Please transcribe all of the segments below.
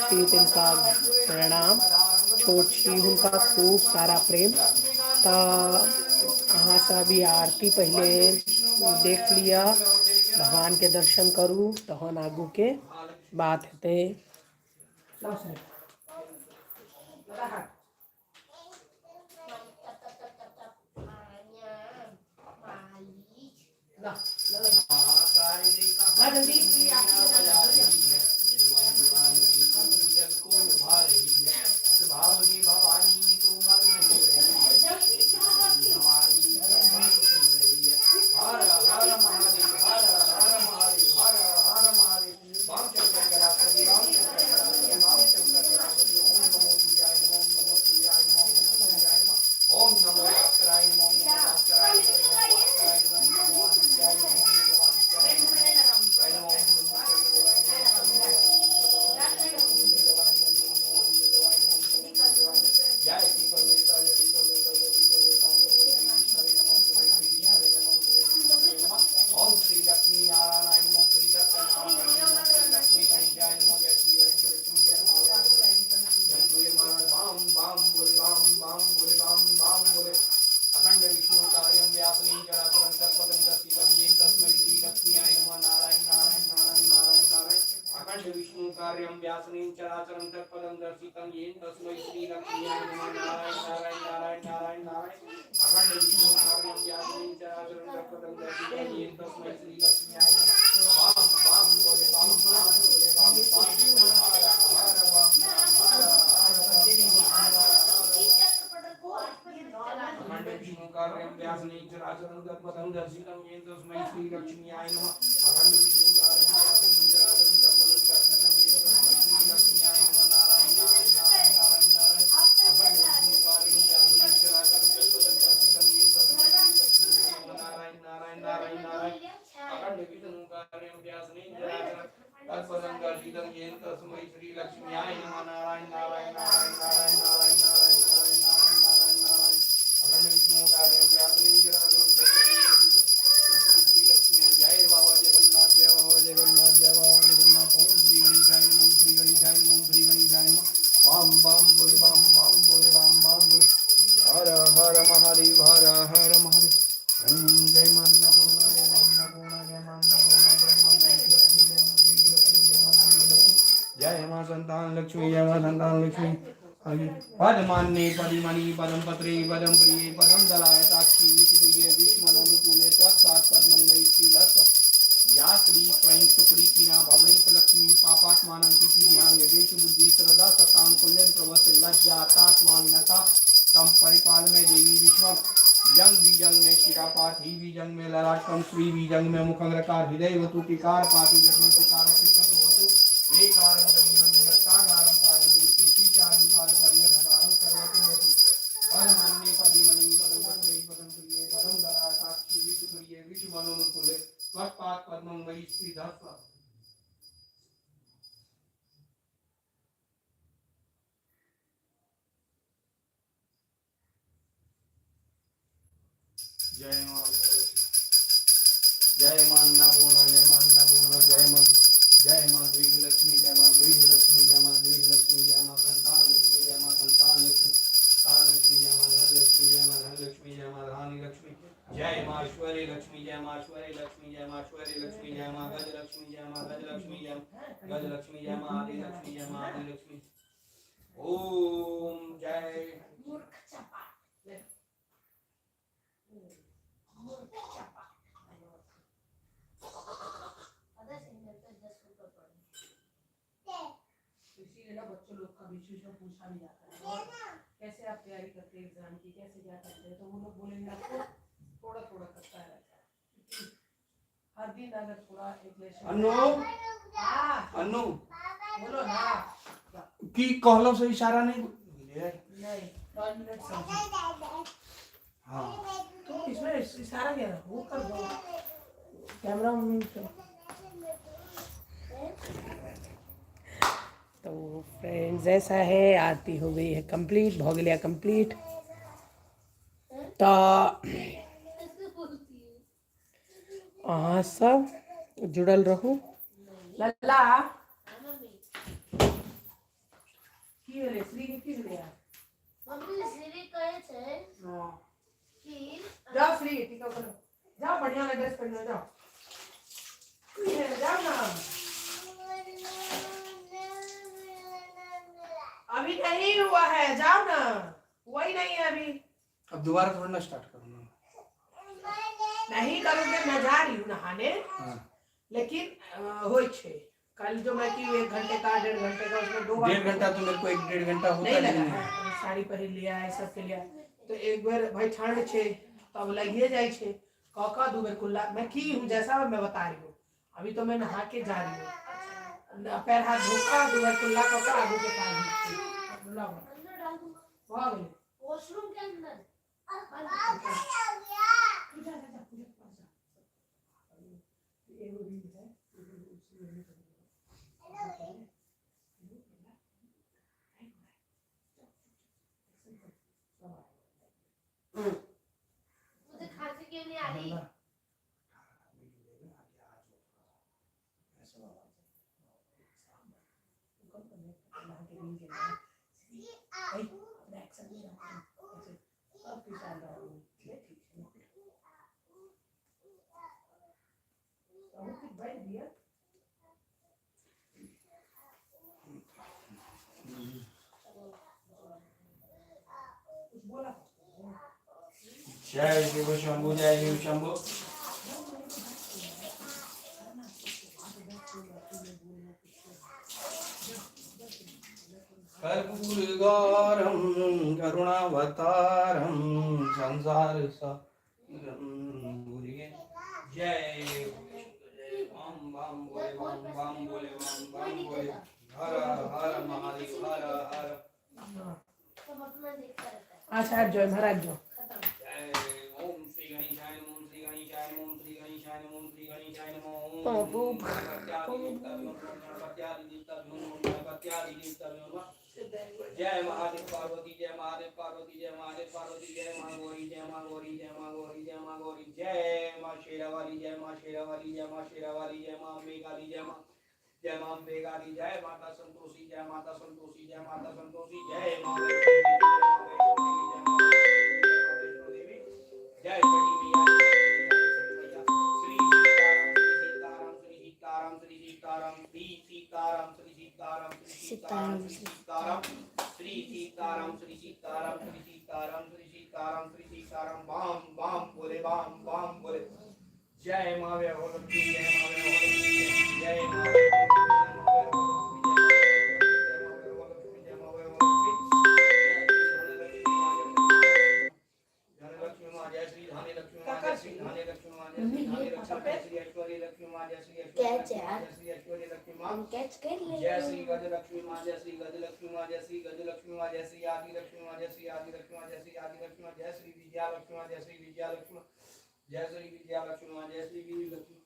छी तिनका प्रणाम, छोट छी हुनका खूब सारा प्रेम। तऽ अहाँ सब ई आरती पहिले देख लिअ, भगवानके दर्शन करू, तहन आगूके बात हेतै। लक्ष्मी जय मां संतान लक्ष्मी। पद्मान्ये पदिमणि पदम पत्रे पदम प्रिये पदम दलायताक्षी विषप्रिये विष्मनोनुकूले त्वत्पाद पद्मं मयि श्रीधस्व या श्री स्वयं सुकृतिना भवनेश लक्ष्मी पापात्मानं कृतिभ्यां यदेषु बुद्धि श्रद्धा सतां कुल्यन प्रवस लज्जा तात्वान्नता तम परिपाल में देवी विश्वम। यंग बीजंग में शिरापात ही बीजंग में ललाटकम श्री बीजंग में मुखंग रकार हृदय वतु किकार पातु जठर किकार वतु वेकारं जम्यं पदमान्ये पदिमणि पदम पत्रे पदम प्रिये पदम दलायताक्षी विषप्रिये विषमनोनुकूले त्वत्पाद पद्मं मयि श्रीधस्व। जय मां जय मां अन्नपूर्णा जय मां अन्नपूर्णा जय मां जय मां गृहलक्ष्मी जय मां गृहलक्ष्मी जय मां गृहलक्ष्मी जय मां संतान लक्ष्मी जय मां संतान लक्ष्मी लक्ष्मी जय मां धन लक्ष्मी जय मां धन लक्ष्मी जय मां धानी लक्ष्मी जय मां ऐश्वर्य लक्ष्मी जय मां ऐश्वर्य लक्ष्मी जय मां ऐश्वर्य लक्ष्मी जय मां गज लक्ष्मी जय मां गज लक्ष्मी जय गज लक्ष्मी जय मां आदि लक्ष्मी जय मां आदि लक्ष्मी। ओम जय मूर्ख चपा मूर्ख चपा। इसीलिए ना बच्चों लोग का बीच बीच में पूछा भी जाता है और कैसे आप तैयारी करते हैं एग्जाम की, कैसे क्या करते हैं, तो वो लोग बोलेंगे आपको थोड़ा थोड़ा करता रहता है, क्योंकि हर दिन अगर थोड़ा एक लेसन। अन्नू। हाँ। अन्नू। बोलो ना। की कहलो से इशारा नहीं? नहीं, 5 मिनट समझो। हाँ। तो इसमें इशारा क्या है? वो कर दो कैमरा। तो फ्रेंड्स, ऐसा है, आरती हो गई है कंप्लीट, भ गेलै कंप्लीट। तऽ अहाँ सब जुड़ल रहू। लल्ला। पहनो जाओ जाओ ना। अभी नहीं हुआ है, जाओ ना, हुआ ही नहीं है अभी। अब दोबारा थोड़ा ना स्टार्ट करूँगा। नहीं करूँगी, मैं जा रही हूँ नहाने। हाँ। लेकिन होई छे कल जो मैं की 1 घंटे का 1.5 घंटे का उसमें 2 बार 1.5 घंटा तो मेरे को 1-1.5 घंटा होता नहीं लगा नहीं है। है। साड़ी पहन लिया है सब के लिया तो एक बार भाई ठंड छे तब लगिए जाए छे कौका दू बेर कुल्ला मैं की हूँ जैसा मैं बता रही हूँ। अभी तो मैं नहा के जा रही हूँ, पैर हाथ धोका दू बेर कुल्ला कौका आगू के काम अंदर डाल दूंगा। भऽ गेलै। वॉशरूम के अंदर। पूजा जा जा पूजा के पास जा। एगो रील है, एगो उसी में मुझे खांसी क्यों नहीं आ रही? जय शिव शंभू, जय शिव शंभू। कर्पूरगौरं करुणावतारं संसार सारं भुजगे। जय जय बम बम बोले बम बम बोले बम बम बोले हर हर महादेव हर हर। सब अपना देखता रहता है। अच्छा आबि जाओ इम्हर आबि जाओ। खत्म। जय ओम श्री गणेशाय नमः, ओम श्री गणेशाय नमः, ओम श्री गणेशाय नमः, ओम श्री गणेशाय नमः, ओम गणपत्यादि देवताभ्यो नमः, गणपत्यादि देवताभ्यो नमः, गणपत्यादि देवताभ्यो नमः। जय महादेव पार्वती, जय महादेव पार्वती, जय महादेव पार्वती, जय माँ गौरी, जय माँ गौरी, जय माँ गौरी, जय माँ गौरी, जय माँ शेरावाली, जय माँ शेरावाली, जय माँ शेरावाली, जय माँ अम्बे काली, जय माँ जय माँ अम्बे काली, जय माता संतोषी, जय माता संतोषी, जय माता संतोषी, जय माँ वैष्णो देवी, जय माँ वैष्णो देवी, जय माँ वैष्णो देवी, जय छठी मैया, जय छठी मैया, श्री सीताराम, श्री सीताराम, श्री सीताराम, श्री सीताराम, श्री सीताराम, श्री सीताराम, श्री सीताराम, श्री सीताराम, श्री सीताराम, श्री सीताराम, श्री सीताराम, बाम बाम बोले बाम बाम बोले। जय माँ वैभवलक्ष्मी, जय माँ वैभवलक्ष्मी, जय माँ वैभवलक्ष्मी, जय माँ वैभवलक्ष्मी, जय माँ जय श्री धान्य लक्ष्मी माँ, जय श्री धान्य लक्ष्मी माँ, जय श्री धान्य लक्ष्मी माँ, जय श्री ऐश्वर्य लक्ष्मी माँ, जय श्री ऐश्वर्य लक्ष्मी माँ, जय श्री ऐश्वर्य लक्ष्मी माँ, हम कैच कर लेंगे। जय श्री गज लक्ष्मी माँ, जय श्री गज लक्ष्मी माँ, जय श्री गज लक्ष्मी माँ, जय श्री आदि लक्ष्मी माँ, जय श्री आदि लक्ष्मी माँ, जय श्री आदि लक्ष्मी माँ, जय श्री विजया लक्ष्मी माँ, जय श्री विजया लक्ष्मी माँ, जय श्री विजया लक्ष्मी माँ, जय श्री वीर लक्ष्मी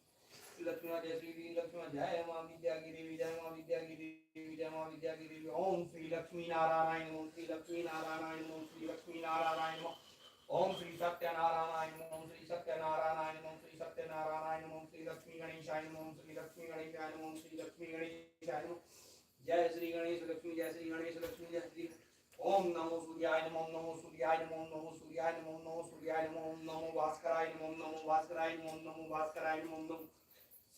लक्ष्मी माँ, जय श्री वीर लक्ष्मी माँ, जय माँ विद्या की देवी, जय माँ विद्या की देवी, जय माँ विद्या की देवी। ओम श्री लक्ष्मी नारायण, ओम श्री लक्ष्मी नारायण, ओम श्री लक्ष्मी नारायण, ओम श्री सत्यनारायण, ओम श्री सत्यनारायण, ओम श्री सत्यनारायण, ओम श्री लक्ष्मी गणेशाय, ओम श्री लक्ष्मी गणेशाय, ओम श्री लक्ष्मी गणेशाय, जय श्री गणेश लक्ष्मी, जय श्री गणेश लक्ष्मी, जय श्री ओम नमो सूर्याय नमः, ओम नमो सूर्याय नमः, ओम नमो सूर्याय नमः, ओम नमो सूर्याय नमः, ओम नमो भास्कराय नमः, ओम नमो भास्कराय नमः, ओम नमो भास्कराय नमः, ओम नमो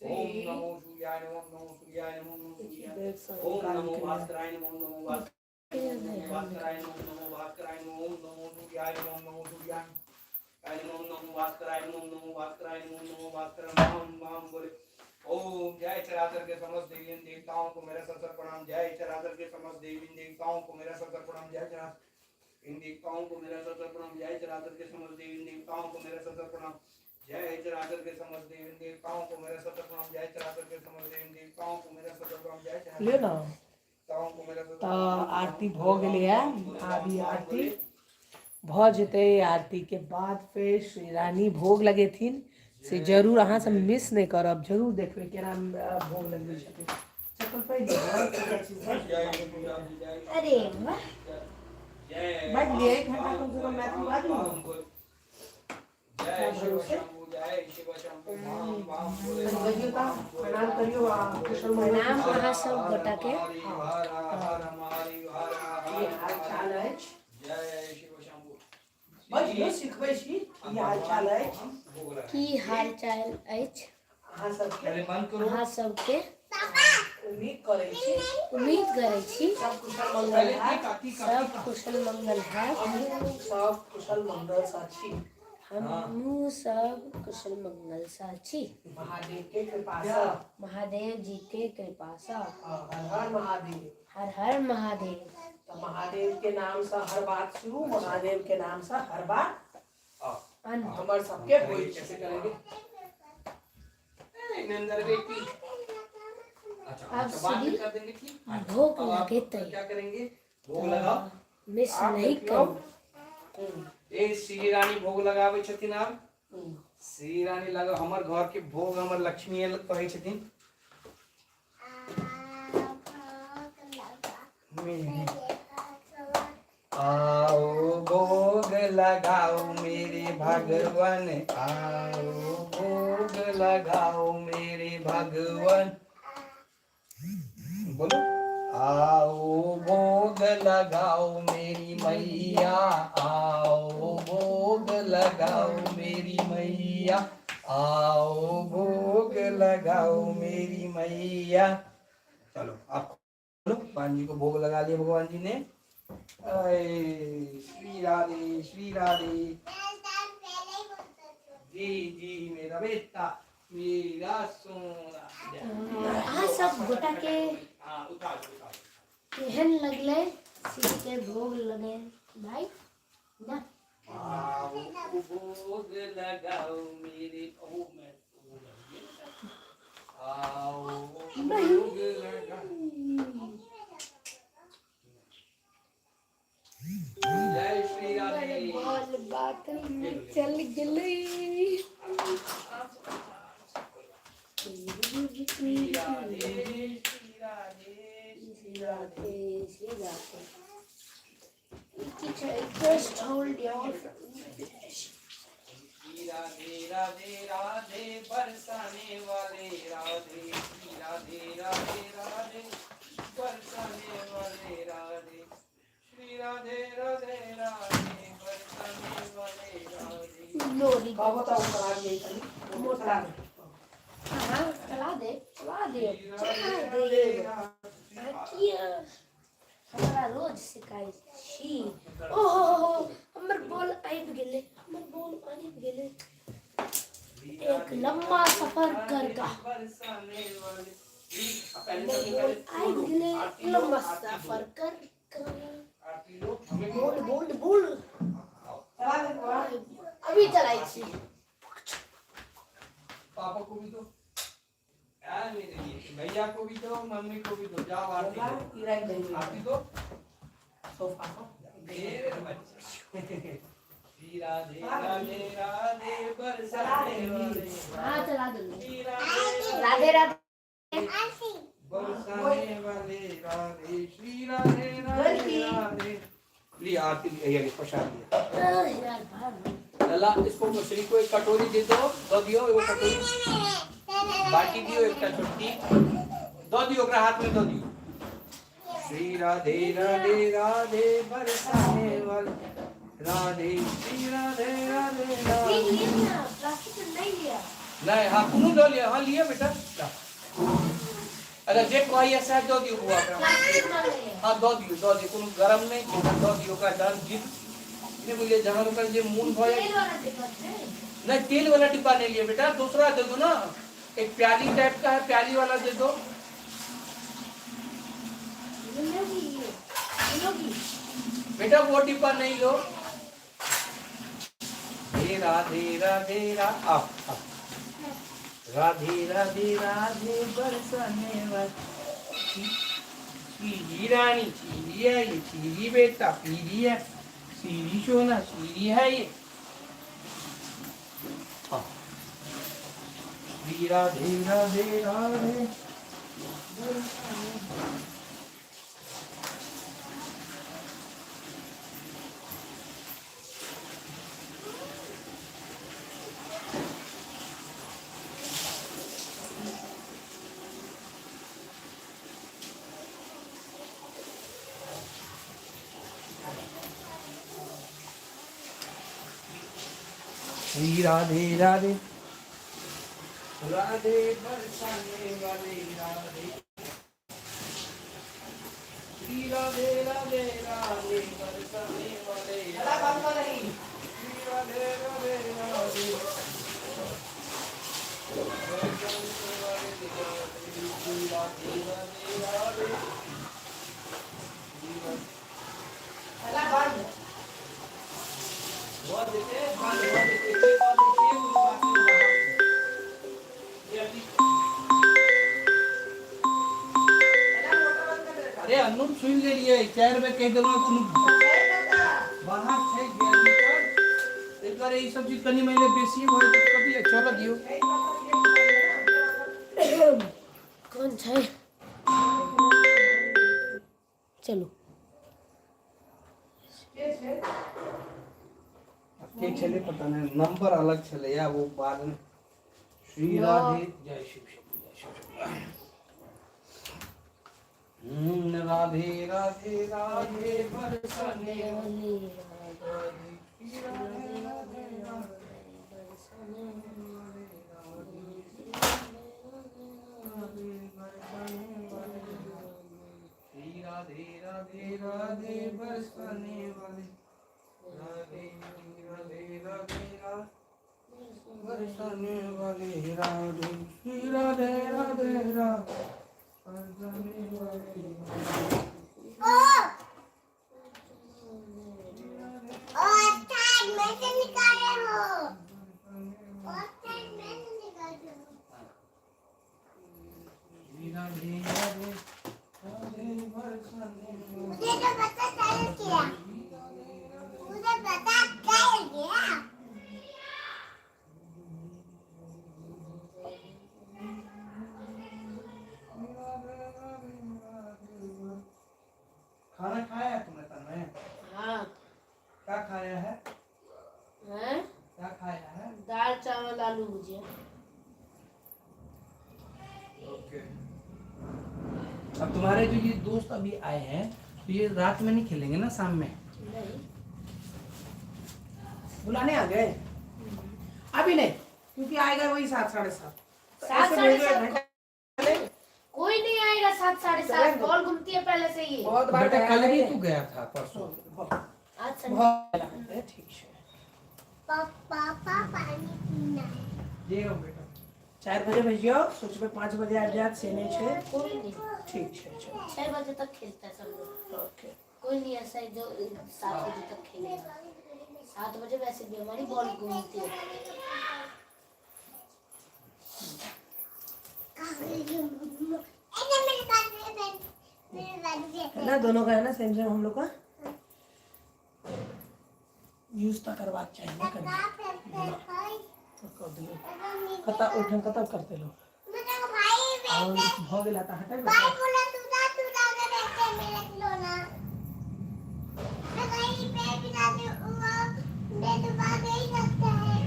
ओम नमो सूर्याय नमः, ओम नमो सूर्याय नमः, ओम नमो सूर्याय ओम नमो भास्कराय नमः, ओम नमो भास्कराय नमः, ओम नमो भास्कराय नमः, ओम नमो सूर्याय नमः, ओम नमो सूर्याय नमः, ओम नमो भास्कराय नमः, ओम नमो भास्कराय नमः, ओम नमो भास्कराय नमः, ओम बम बोले ओम जय चराचर के समस्त देवी देवताओं को मेरा सर सर प्रणाम। जय चराचर के समस्त देवी देवताओं को मेरा सर सर प्रणाम। जय चराचर इन देवताओं को मेरा सर सर प्रणाम। जय चराचर के समस्त देवी देवताओं को मेरा सर सर प्रणाम। जय चराचर के समस्त देवी देवताओं को मेरा सर सर प्रणाम। जय चराचर के समस्त देवी देवताओं को मेरा सर सर प्रणाम। जय चराचर ले ना देवताओं को मेरा सर तऽ आरती भऽ गेलैए। अभी आरती भऽ जेतै। आरतीके बाद फेर श्री रानी भोग लगेथिन, से जरूर अहाँ सब मिस नहि करब, जरूर देखबै केना भोग लगबै छथिन। चप्पल पहिर लिअ। जय पूजा जय अरे वाह। जय बाजि लिअ, 1 घंटा कम से कम मैथिली बाजू ने। जय शिव शंभु, जय शिव शंभु, बम बम बोले। बजियौ तऽ प्रणाम करियौ आ कुशल मंगल। प्रणाम अहाँ सब गोटाके। हर हर महादेव हर की हर हाल चाल अछि? जय शिव शंभु। बजियौ, सिखबै छी। की हाल चाल अछि? की हाल चाल अछि? अहाँ सबके। पहले बंद करो। अहाँ सबके। उम्मीद करै छी। उम्मीद करै छी। सब कुशल मंगल पहले हैत। काकी काकी। सब कुशल मंगल हैत। हमहूँ सब कुशल मंगलसँ छी। हमहूँ सब कुशल मंगलसँ छी। महादेव के कृपासँ। महादेव जी के कृपासँ। हर हर महादेव। हर हर महादेव। तऽ महादेव के नामसँ हर बात शुरू, महादेव के नामसँ हर बात अंत। हमर सबके होइ छै। कैसे करेंगे? ए, नंदर बेटी। अच्छा। आप अच्छा, बाद में श्री कर देंगे, ठीक। भोग अब आप लगेतै। क्या करेंगे? भोग लगाओ। मिस आब नहीं देखियौ। करू। ए श्री रानी भोग लगाबै छथिन आब। श्री रानी लगा हमर घर के भोग, हमर लक्ष्मी कहै छथिन। आओ भोग लगाओ मेरे भगवान, आओ भोग लगाओ मेरे भगवान। बोलो, आओ भोग लगाओ मेरी मैया, आओ भोग लगाओ मेरी मैया, आओ भोग लगाओ मेरी मैया। चलो आप खोलो। भगवान जी को भोग लगा लिया भगवान जी ने। अरे श्री राधे, श्री राधे। जी जी, मेरा बेटा, मेरा सोना। अहाँ सब गोटाके हाँ, उतार उतार। केहन लगलै शिव के भोग लगे भाई ना? आओ भोग लगाओ मेरे, ओ मैं वो लग गया। आओ भोग लगाओ। जय श्री राधे। बाल बात में चल गेलै। श्री राधे, श्री राधे, श्री राधे, श्री राधे। ई की छै? Just hold your Shri Radhe Radhe Radhe बरसाने वाले राधे, श्री राधे राधे राधे बरसाने वाले राधे, श्री राधे राधे राधे बरसाने वाले राधे। लोरी। कहबो तऽ ओ चला दियै कनि। मोटा। हाँ, चला दे, चला दे, चला दे। किया हमरा रोज सिखाइ छी? ओहो हो, हमर बॉल आबि गेलै, हमर बॉल आबि गेलै। एक लम्बा सफर कर का बरसाने वाले। पहले हमर सबसे बॉल पहले आबि गेलै। आरती लो, लम्बा आरती लो, सफर कर का। आरती लो हमें। बोल बोल बोल। चला दे बौआ। अभी चलाइ छी। पापा को भी दो यार, मेरे लिए भैया को भी दो, मम्मी को भी दो। जाओ आरती बौआ, दो। ई राखि दही। आरती दो। सोफा पर। मेरे बच्चे, श्री राधे राधे राधे बरसाने वाले। हाँ, चला देलियै। श्री राधे राधे राधे। बरसाने वाले राधे, श्री राधे राधे गलती। राधे। ली आरती ली, ये प्रसाद लिया। अह, यार भाग। लला, इसको मछली को एक कटोरी दे दो, दो दियो एगो कटोरी, बाटी दियो एकटा छोटकी दो दियो, ओकरा हाथ में दो दियो। श्री राधे राधे राधे बरसाने वाले राधे, श्री राधे राधे नहीं राधे। लिए ना, प्लास्टिक नहीं लिया। नहीं, हाँ, कोनो दो लिया। हाँ, लिए बेटा, ला। अच्छा, जे कहैया सएह दऽ दियौ बौआ ओकरा। प्लास्टिक मांगे। हाँ, दऽ दियौ, दऽ दियौ, कोनो गरम नहि छै, दऽ दियौ ओकरा। जहन जिद नहि बुझलियै, जहन ओकर जे मोन भऽ तेल जाइ। वाला डिब्बा छै। नहीं, तेल वाला डिब्बा नहीं लिया बेटा, दूसरा दे दो ना। एक प्याली टाइप का है, प्याली वाला दे दो। मिलोगी, ये मिलोगी। बेटा, वो डिब्बा नहीं लो। हे राधे राधे रा आओ आओ। राधे राधे राधे बरसाने वाले। सीढ़ी रानी, सीढ़ी है ये, सीढ़ी बेटा, सीढ़ी है, सीढ़ी सोना, सीढ़ी है ये। हाँ। श्री राधे राधे राधे बरसाने। श्री राधे राधे राधे बरसाने वाले राधे श्री राधे राधे राधे बरसाने वाले श्री राधे राधे राधे बरसाने वाले राधे श्री राधे राधे राधे बहुत देते बंद बहुत देते बहुत देते कोनो बात नहीं। अरे अनुप सुनि लेलियै 4 बेर कहि देलहुँ कोनो बाहर छै गेल पर ताहि दुआरे ई सब चीज कनि मानि लिअ बेसी भऽ जेतै तऽ कथी चलऽ दियौ। कोन छै? चलू। के छलै पता नहि, नंबर अलग छलैया वो बाद में। श्री राधे जय शिव शंभू जय शिव शंभू। राधे राधे राधे बरसाने वाले राधे श्री राधे राधे राधे श्री राधे राधे राधे बरसाने वाले राधे राधे राधे राधे बरसाने वाले राधे श्री राधे राधे राधे बरसाने वाले श्री राधे राधे राधे बरसाने वाले। मुझे तो पता चल गया, मुझे पता चल गया। खाना खाया है तुमने तन्मय? हाँ। क्या खाया है? हैं? क्या खाया है? दाल चावल आलू भुजिया। ओके, अब तुम्हारे जो ये दोस्त अभी आए हैं तो ये रात में नहीं खेलेंगे ना शाम में? नहीं। बुलाने आ गए? अभी नहीं, क्योंकि आएगा वही 7 7:30। तो सात ऐसे साढ़े भेजो एक सात घंटा पहले। कोई नहीं आएगा 7 7:30। चलेंगे। बॉल घूमती है पहले से ही। बहुत बार बेटा गया कल भी है। तू गया था परसों। बहुत आज संडे। बहुत ठीक है। पापा, पानी पीना है। ये हो बेटा। 4 बजे भेजियो, सोचबै 5 बजे आबि जायत से नहि छै। कोई नहीं। ठीक छै, चलो। 6 बजे तक खेलता है सब लोग। ओके। कोई नहीं ऐसा है जो 7 बजे तक खेलेगा। 7 बजे वैसे भी हमारी बॉल घूमती है। ऐसे मेरे पास में मेरे पास भी है ना, दोनों का है ना सेम सेम हम लोग का यूज तऽ करबाक चाही ने कनि। कऽ दियौ कतऽ ओहिठाम कतऽ करतै लोक आओर भऽ गेल तऽ हटेबै। भाई बोला टूटा टूटा के देखते मेरा खिलौना, मैं कहीं पे भी जाती हूँ वो मैं डुबा नहीं सकता है।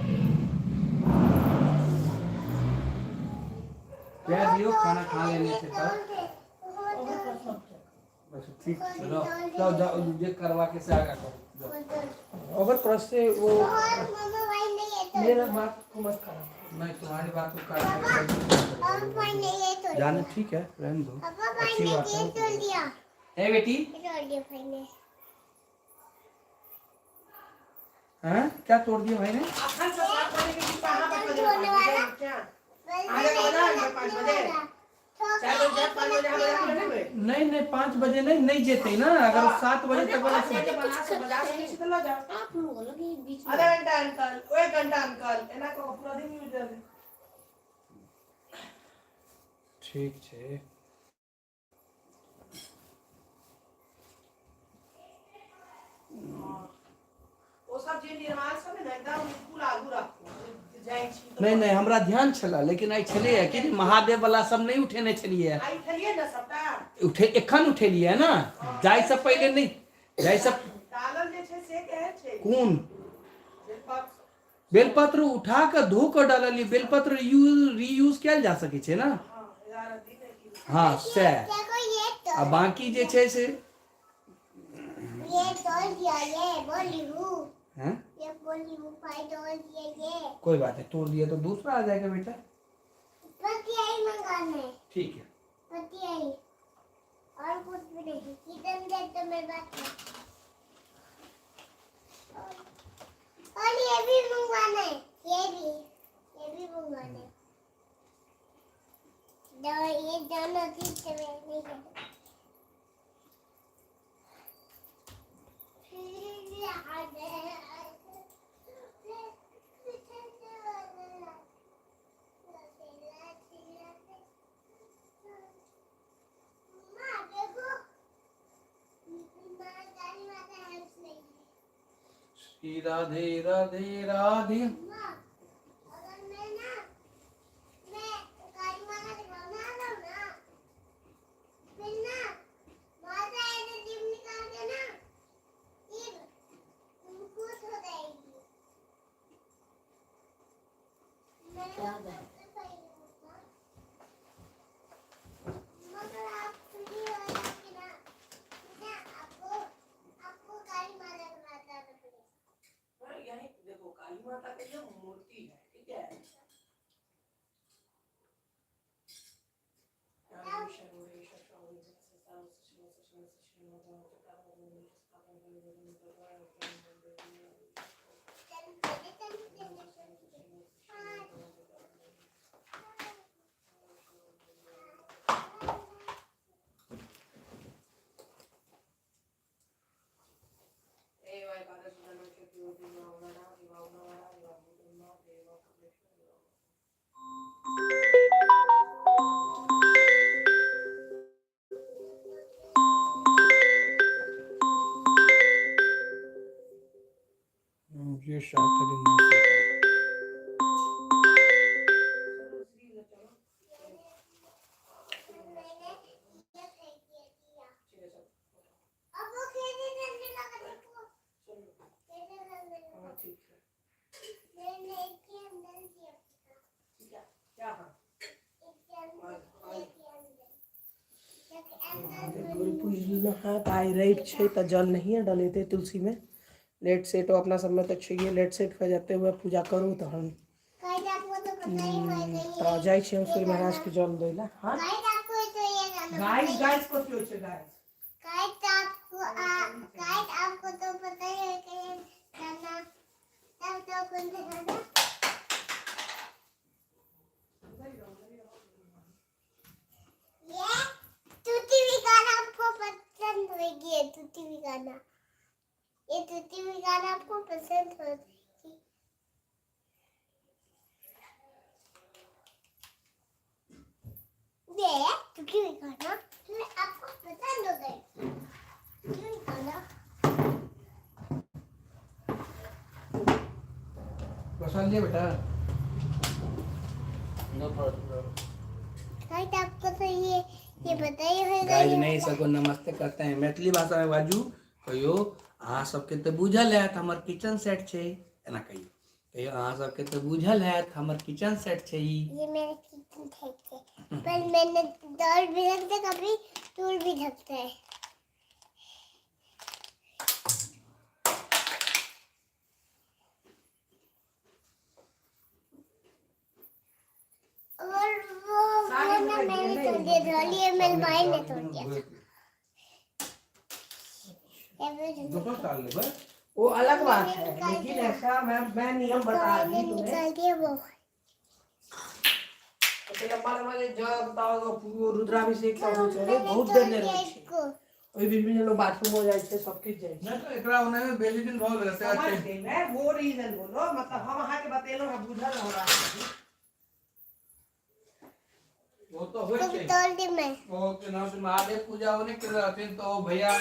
प्याज दियो खाना खा लेने से तब बस ठीक चलो जाओ जाओ ये करवा के से आगा करो जाओ। ओवर क्रॉस से वो मम्मा भाई नहीं है तो मेरा बात को मत करो। मैं तुम्हारी बात को काट पापा भाई नहीं है तो जाने ठीक है रहने दो। पापा भाई अच्छी ने बात ये है। तोड़ दिया। ए बेटी। ये तोड़ दिया भाई ने। हाँ क्या तोड़ दिया भाई ने? अखन से 7 बजे के बीच अहाँ पाँच बजे तोड़ने वाला। क्या आगे का बजा, 5 बजे। 4 बजे 5 बजे अहाँ बजा के लेबै। नहीं नहीं 5 बजे नहीं नहीं जेते ना अगर 7 बजे तक वाला पाँच बजे बना के बजा सकै छी तऽ लऽ जाउ। आप लोग अलग ही बीच में। आधा घंटा अंकल, एक घंटा अंकल, एना कऽ कऽ पूरा दिन यूज रहलै। ठीक छै। ओ सब जे निर्माण सब है ने एकदम बिल्कुल आगू राखू जाइ छी तऽ नहीं नहीं हमरा ध्यान छला लेकिन आइ छलैया कि जे महादेव वाला सब नहीं उठेने छलियै। आइ उठलियै ने सबटा। उठे एखन उठेलियै ना, जाइ से पहिले नहीं जाइ से डालल जे छै से केहन छै? कोन? बेलपत्र। बेलपत्र उठा कऽ धो कऽ डाललियै। बेलपत्र यूज रीयूज कयल जा सकै छै ना। हाँ 11 दिन है कि हाँ सएह। देखो ये आ तो बाकी जे छै से ये तोड़ दिया ये बोली हूँ। हैं? ये बोली वो भाई तोड़ दिया ये। कोई बात नहीं, तोड़ दिया तो दूसरा आ जाएगा बेटा। बस यही मंगाना है। ठीक है। बस यही और कुछ भी नहीं। किचन सेट तो मेरे पास है। और ये भी मंगवाना है, ये भी मंगवाना है। दो ये दोनों चीज तो मैं नहीं करूँगी। श्री राधे राधे राधे। अगर मैं ना मैं काली माता दिखाना रहा हूँ ना, फिर ना माता ऐसे जीभ निकाल के ना जीभ खुश हो जाएगी। मैं क्या बात? मगर आप फ्री हो जाएंगे ना, ना आपको आपको काली माता दिखाता है। यही देखो, काली माता का ये मूर्ति है, ठीक है? ये शास्त्र मौसी का। मैंने ये फेंक दिया। अब वो कैसे चलने लगा देखो, कैसे चलने लगा। ठीक है। मैंने इसके अंदर दिया। ठीक है, क्या? हाँ। इसके अंदर, इसके अंदर, इसके अंदर। गुरु पूजल हाँ, तऽ आइ रवि छै तऽ जल नहिए डलेतै तुलसीमे। लेट सेट अपना सबमे तऽ छैहे, लेट सेट भऽ जेतै, वएह पूजा करू तहन। गाइस आपको तो पता ही होगा। तऽ जाइ छी हम सूर्य महाराजके जल दै लए। हाँ। गाइस आपको तो ये गाना गाइस, गाइस कथी होइ छै गाइस? गाइस आपको तो पता ही है कि ये गाना तब तो कौन सा गाना? ये टूटी हुई गाना आपको पसंद होगी। ये टूटी हुई गाना, ये टूटी हुई गाना आपको पसंद हो जाएगी। ये टूटी हुई गाना ये आपको पसंद हो जाएगी। टूटी हुई गाना। प्रसाद लिया बेटा? लो थोड़ा थोड़ा। गाइस आपको तो ये पता ही होगा। गाइस ये नहीं, सबको नमस्ते करते हैं मैथिली भाषा में। बाजू, कहियो, अहाँ सबके तऽ बुझल हैत हमर किचन सेट छै। एना कहियो, कहियो, अहाँ सबके तऽ बुझल हैत हमर किचन सेट छै ई। ये मेरा किचन सेट है, पर मैंने दौड़ भी सकते, कभी टूट भी सकता है। और वो ना मैंने तोड़ दिया था और ये मेरे भाई ने तोड़ दिया था। ये भी दोसर साल लेबै। वो अलग बात है, लेकिन ऐसा मैं नियम बता मैंने दी तुम्हें। निकाल दिया वो। ओते लंबा लंबा जे जग तग रुद्राभिषेक सब होइ छै, मैंने बहुत तोड़ देर नहि दिया रहै छै। इसको। ओहि बीच में लोग बाथरूम हो जाइ छै, सब किछु जाइ छै। नहि तऽ एकरा ओनामे बेसी दिन भऽ गेल से। समझ गई मैं, वो रीजन बोलो। मतलब हम अहाँके बतेलहुँ हँ, बुझल हमरा। वो तो होइ इसको भी छै। तोड़ दी मैं। ओ के नाम से महादेव पूजा ओने के रहथिन तो ओ भैया।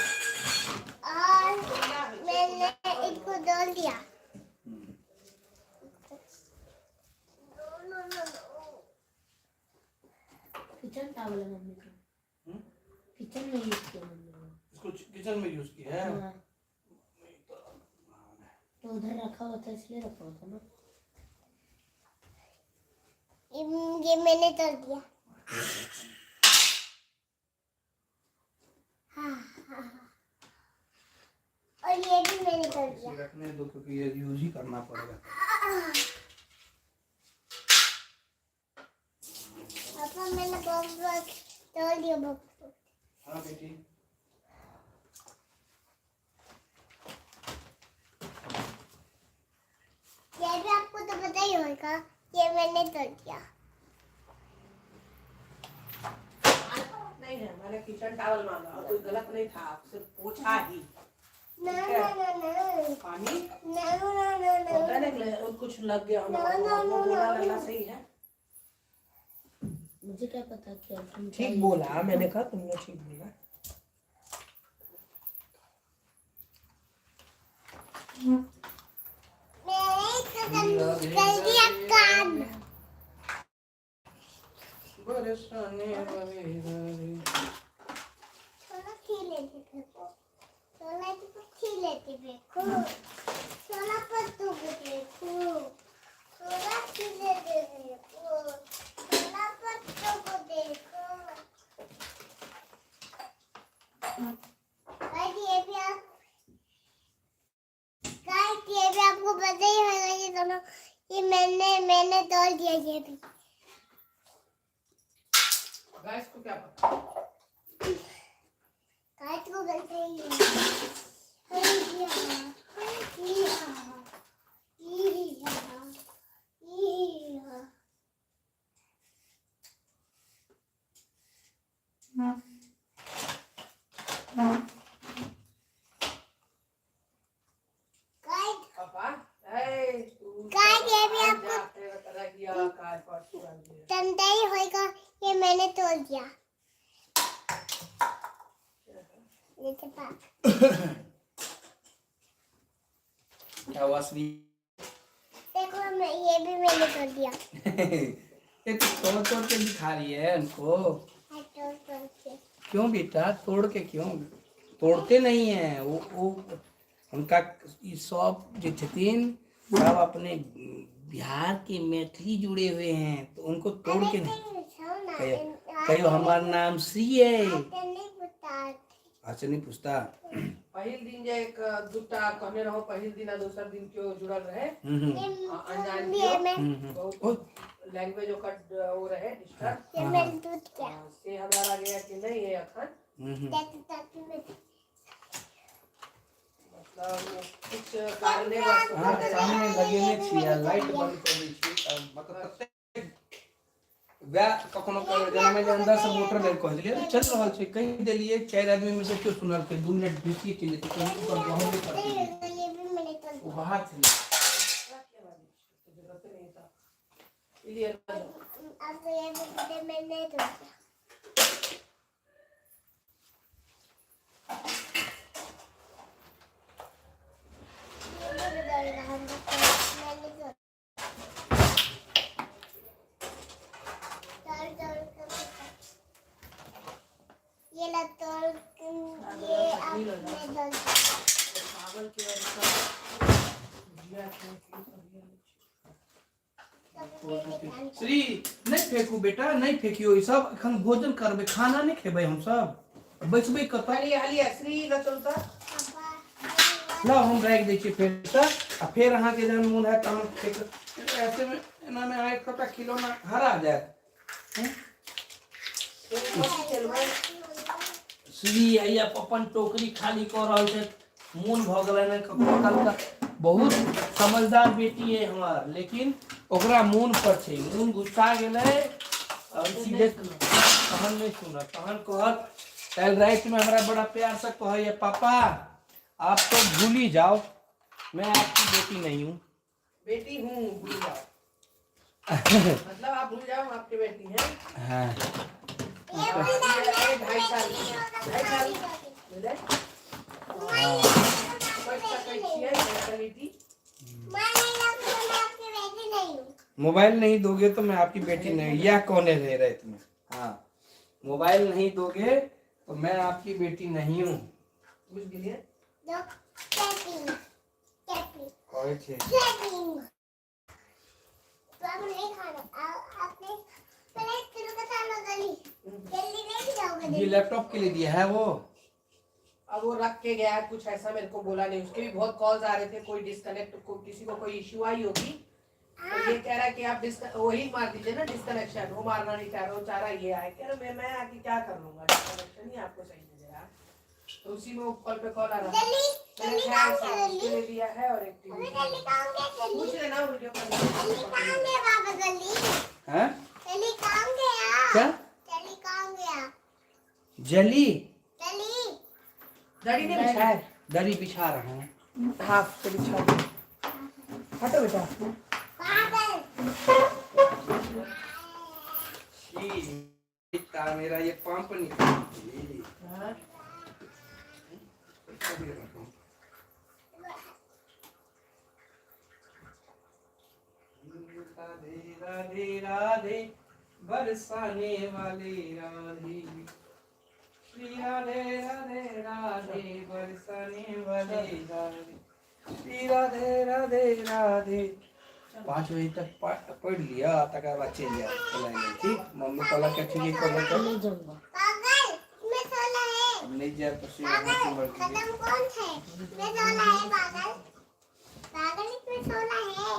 और मैंने इसको तोड़ दिया। No no no no. Kitchen towel है मम्मी का। हम्म? किचन में यूज किया मम्मी ने। इसको किचन में यूज किया है? हाँ, तो उधर रखा हुआ था, इसलिए रखा हुआ था ना। ये मैंने तोड़ दिया। हाँ हाँ हाँ। और ये भी मैंने तोड़ दिया। दिया। रखने दो क्योंकि ये यूज ही करना पड़ेगा। पापा मैंने बॉक्स बॉक्स तोड़ दिया बॉक्स। हाँ बेटी। ये भी आपको तो पता ही होगा, ये मैंने तोड़ दिया। नहीं है, मैंने किचन टावल मांगा और कोई गलत नहीं था, सिर्फ पूछा ही। ना ना ना ना पानी ना ना ना ना। होता है ना कि कुछ लग गया हम ना, ना, लोगों को, ना, बोला ना। लल्ला सही है। मुझे क्या पता क्या तुम ठीक बोला, मैंने कहा तुमने ठीक बोला। मैंने खत्म कर दिया काम। बरसाने वाले वाले। थोड़ा खी लेते देखो, थोड़ा खी लेते देखो, थोड़ा पत्तों को देखो, थोड़ा खी लेते देखो, थोड़ा पत्तों को देखो। गाइस ये भी आप, गाइस ये भी आपको पता ही होगा, ये दोनों ये मैंने मैंने तोड़ दिया ये भी। गैस को क्या पता? गाइस को गलत ही है। गाइस पापा ए तू गाइस ये भी आपको किया काल परसों आ गया। चंदा ही होगा, ये मैंने तोड़ दिया। ये तो क्या हुआ श्री? देखो मैं ये भी मैंने तोड़ दिया। ये तो तोड़ तोड़ के दिखा रही है उनको। हाँ, तोड़ तोड़ के। क्यों बेटा, तोड़ के क्यों? तोड़ते नहीं है वो उनका ई सब जे छथिन सब अपने बिहार के मैथिली जुड़े हुए हैं, तो उनको तोड़ के नहीं। कहियो कहियो हमार नाम श्री है। नहीं पूछता। अच्छा नहीं पूछता। पहिल दिन जे एक दूटा कहने रहो, पहिल दिन आ दोसर दिन क्यों जुड़ल रहे। हम्म अनजान ये मैं हम्म। बहुत ओ लैंग्वेज ओकर वो रहे डिस्टर्ब। ये मैं दूध क्या से हमरा लागैया कि नहीं है अखन। हम्म। ताकि ताकि मैं मतलब कुछ कारणे बस। हाँ सामने लगेने छियै, लाइट बंद कऽ दै छियै तब मतलब ततेक वएह कखनो कखनो जेना मानि लिअ अंदर से मोटर लेल कहि देलियै चलि रहल छै, कहि देलियै 4 आदमी मे से केओ सुनलकै 2 मिनट बेसिए चलि जेतै, कहीं ओकर गहूँ नहि करतै। ये भी मैंने तोड़ ओ बाहर छलै। जरूरत नहीं था इसलिए। अब तो ये भी मैंने तोड़ दिया। ये भी तोड़ दिया, मैंने तोड़ तोड़ तोड़ के ये ला तोड़ ये अब मैं तोड़ दिया। चावल के और सब भुजिया के सब सब श्री नहि फेकू बेटा, नहि फेकियो, ई सब एखन भोजन करबै, खाना नहि खेबै हमसब, बैसबै कतऽ? हालिया हालिया श्री ल चलता। पापा लाउ हम राखि दै छियै फेरसँ, आ फेर अहाँके जहन मोन हैत तहन फेक। ऐसेमे एनामे अहाँके सबटा खिलौना हरा जायत। श्री आइ अपन टोकरी खाली कऽ रहल छथि, मोन भऽ गेलनि हँ कखनो काल कऽ। बहुत समझदार बेटी है हमर, लेकिन ओकरा मोन पर छै, मोन गुस्सा गेलै और सीधे तहन नहि सुनत, तहन कहत। काल्हि रातिमे हमरा बड़ा प्यारसँ कहैया, पापा आप तो भूल ही जाओ, मैं आपकी बेटी नहीं हूँ। बेटी हूँ भूल जाओ, मतलब आप भूल जाओ हम आपकी बेटी हैं। हाँ। ये बोल 2.5 साल, 2.5 साल भेलै। पढ़ि सकै छियै मेंटलिटी। मोबाइल नहीं दोगे तो मैं आपकी बेटी नहीं, यह कौन है रात में? हाँ मोबाइल नहीं दोगे तो मैं आपकी बेटी नहीं हूँ। बुझि गेलियै। कहै छै। ये लैपटॉप के लिए दिया है वो। अब वो रख के गया, कुछ ऐसा मेरे को बोला नहीं। उसके भी बहुत कॉल्स आ रहे थे, कोई डिस्कनेक्ट को, किसी को कोई इश्यू आई होगी। तो ये कह रहा है कि आप डिस्क वही मार दीजिए ना डिस्कनेक्शन, वो मारना नहीं चाह रहा, वो चाह रहा ये आए। कह रहा मैं आके क्या कर लूंगा, डिस्कनेक्शन ही आपको सही नजर आ। तो उसी में वो कॉल पे कॉल आ रहा था। जल्दी मैंने जल्दी खैर कहाँ से गया उसके जल्दी लिए लिया है और एक टीवी अभी जल्दी कहाँ गया जल्दी पूछ लेना वीडियो कॉल। जल्दी कहाँ गया बाबा जल्दी हैं? जल्दी कहाँ गया? क्या? जल्दी कहाँ गया? जली। जल्दी। दड़ी ने बिछाया है। दरी बिछा रहा हूँ। हाफ से बिछा दो। हटो बेटा। पागल। छी, मेरा ये पंप निकल। हाँ। राधे राधे राधे बरसाने वाले राधे, श्री राधे राधे राधे बरसाने वाले राधे, श्री राधे राधे राधे। 5 बजे तक पढ़ लिया, तकर बाद चल जाए चलाएंगे। ठीक, मम्मी कहलक कि ठीक है, कहलक नहीं जाऊंगा। पागल, मैं सोला है। अब नहीं जाए तो सीधा पागल, मर गई। खत्म कौन है? मैं सोला है पागल। पागल, इसमें सोला है।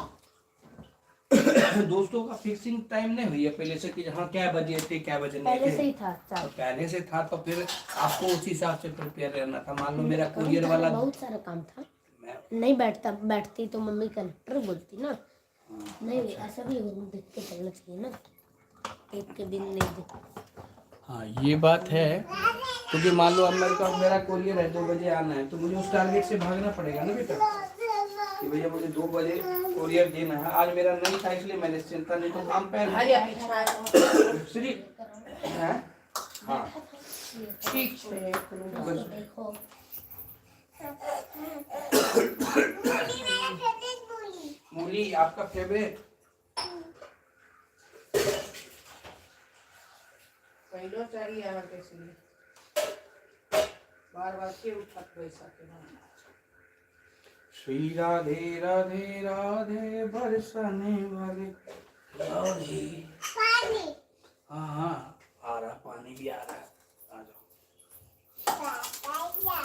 दोस्तों का फिक्सिंग टाइम नहीं हुई है पहले से कि हाँ क्या बजे थे, क्या बजे नहीं पहले थे। से ही था तो चार। पहले से था तो फिर आपको उसी हिसाब से प्रिपेयर रहना था। मान लो मेरा कुरियर वाला बहुत सारा काम था। मैं नहीं बैठता, बैठती तो मम्मी कलेक्टर बोलती ना। नहीं, ऐसा भी देख के चलना चाहिए ना, एक के दिन नहीं देख। हाँ, ये बात है, क्योंकि मान लो अब मेरे को, अब मेरा कुरियर है 2 बजे आना है, तो मुझे उस टारगेट से भागना पड़ेगा ना बेटा, कि भैया मुझे 2 बजे कुरियर देना है। आज मेरा नहीं था इसलिए मैंने चिंता नहीं, तो काम पहले हरिया पीछा है। श्री हैं? हाँ। ठीक है। बस। देखो। मूली मेरा फेवरेट मूली। मूली आपका फेवरेट? पहिलो चाहिए अहाँके, इसलिए बार बार के उठत बैसा के ना। श्री राधे राधे राधे बरसाने वाले राधे। पानी। हाँ हाँ, आ रहा, पानी भी आ रहा है, आ जाओ। पापा।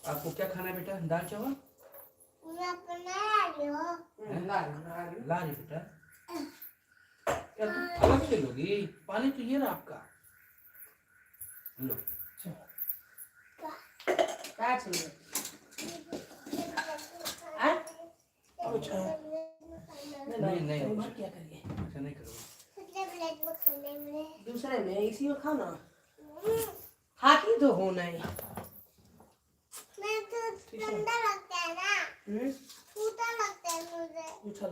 आपको क्या खाना है बेटा? दाल चावल? मैं अपना रही हूँ। हैं? ला रही, ला रही। ला रही बेटा। क्या तुम अलग से लोगी? पानी तो ये रहा आपका, लो। क्या चाहिए? आ? अच्छा। नहीं, नहीं। तुम्हारा क्या करिए? अच्छा, नहीं करो। दूसरे प्लेट में खाने में। दूसरे में, इसी में खाओ ना। हाथी तो होना ही। मैं तो गंदा लगता है ना। हम्म। छोटा लगता है मुझे। पूछा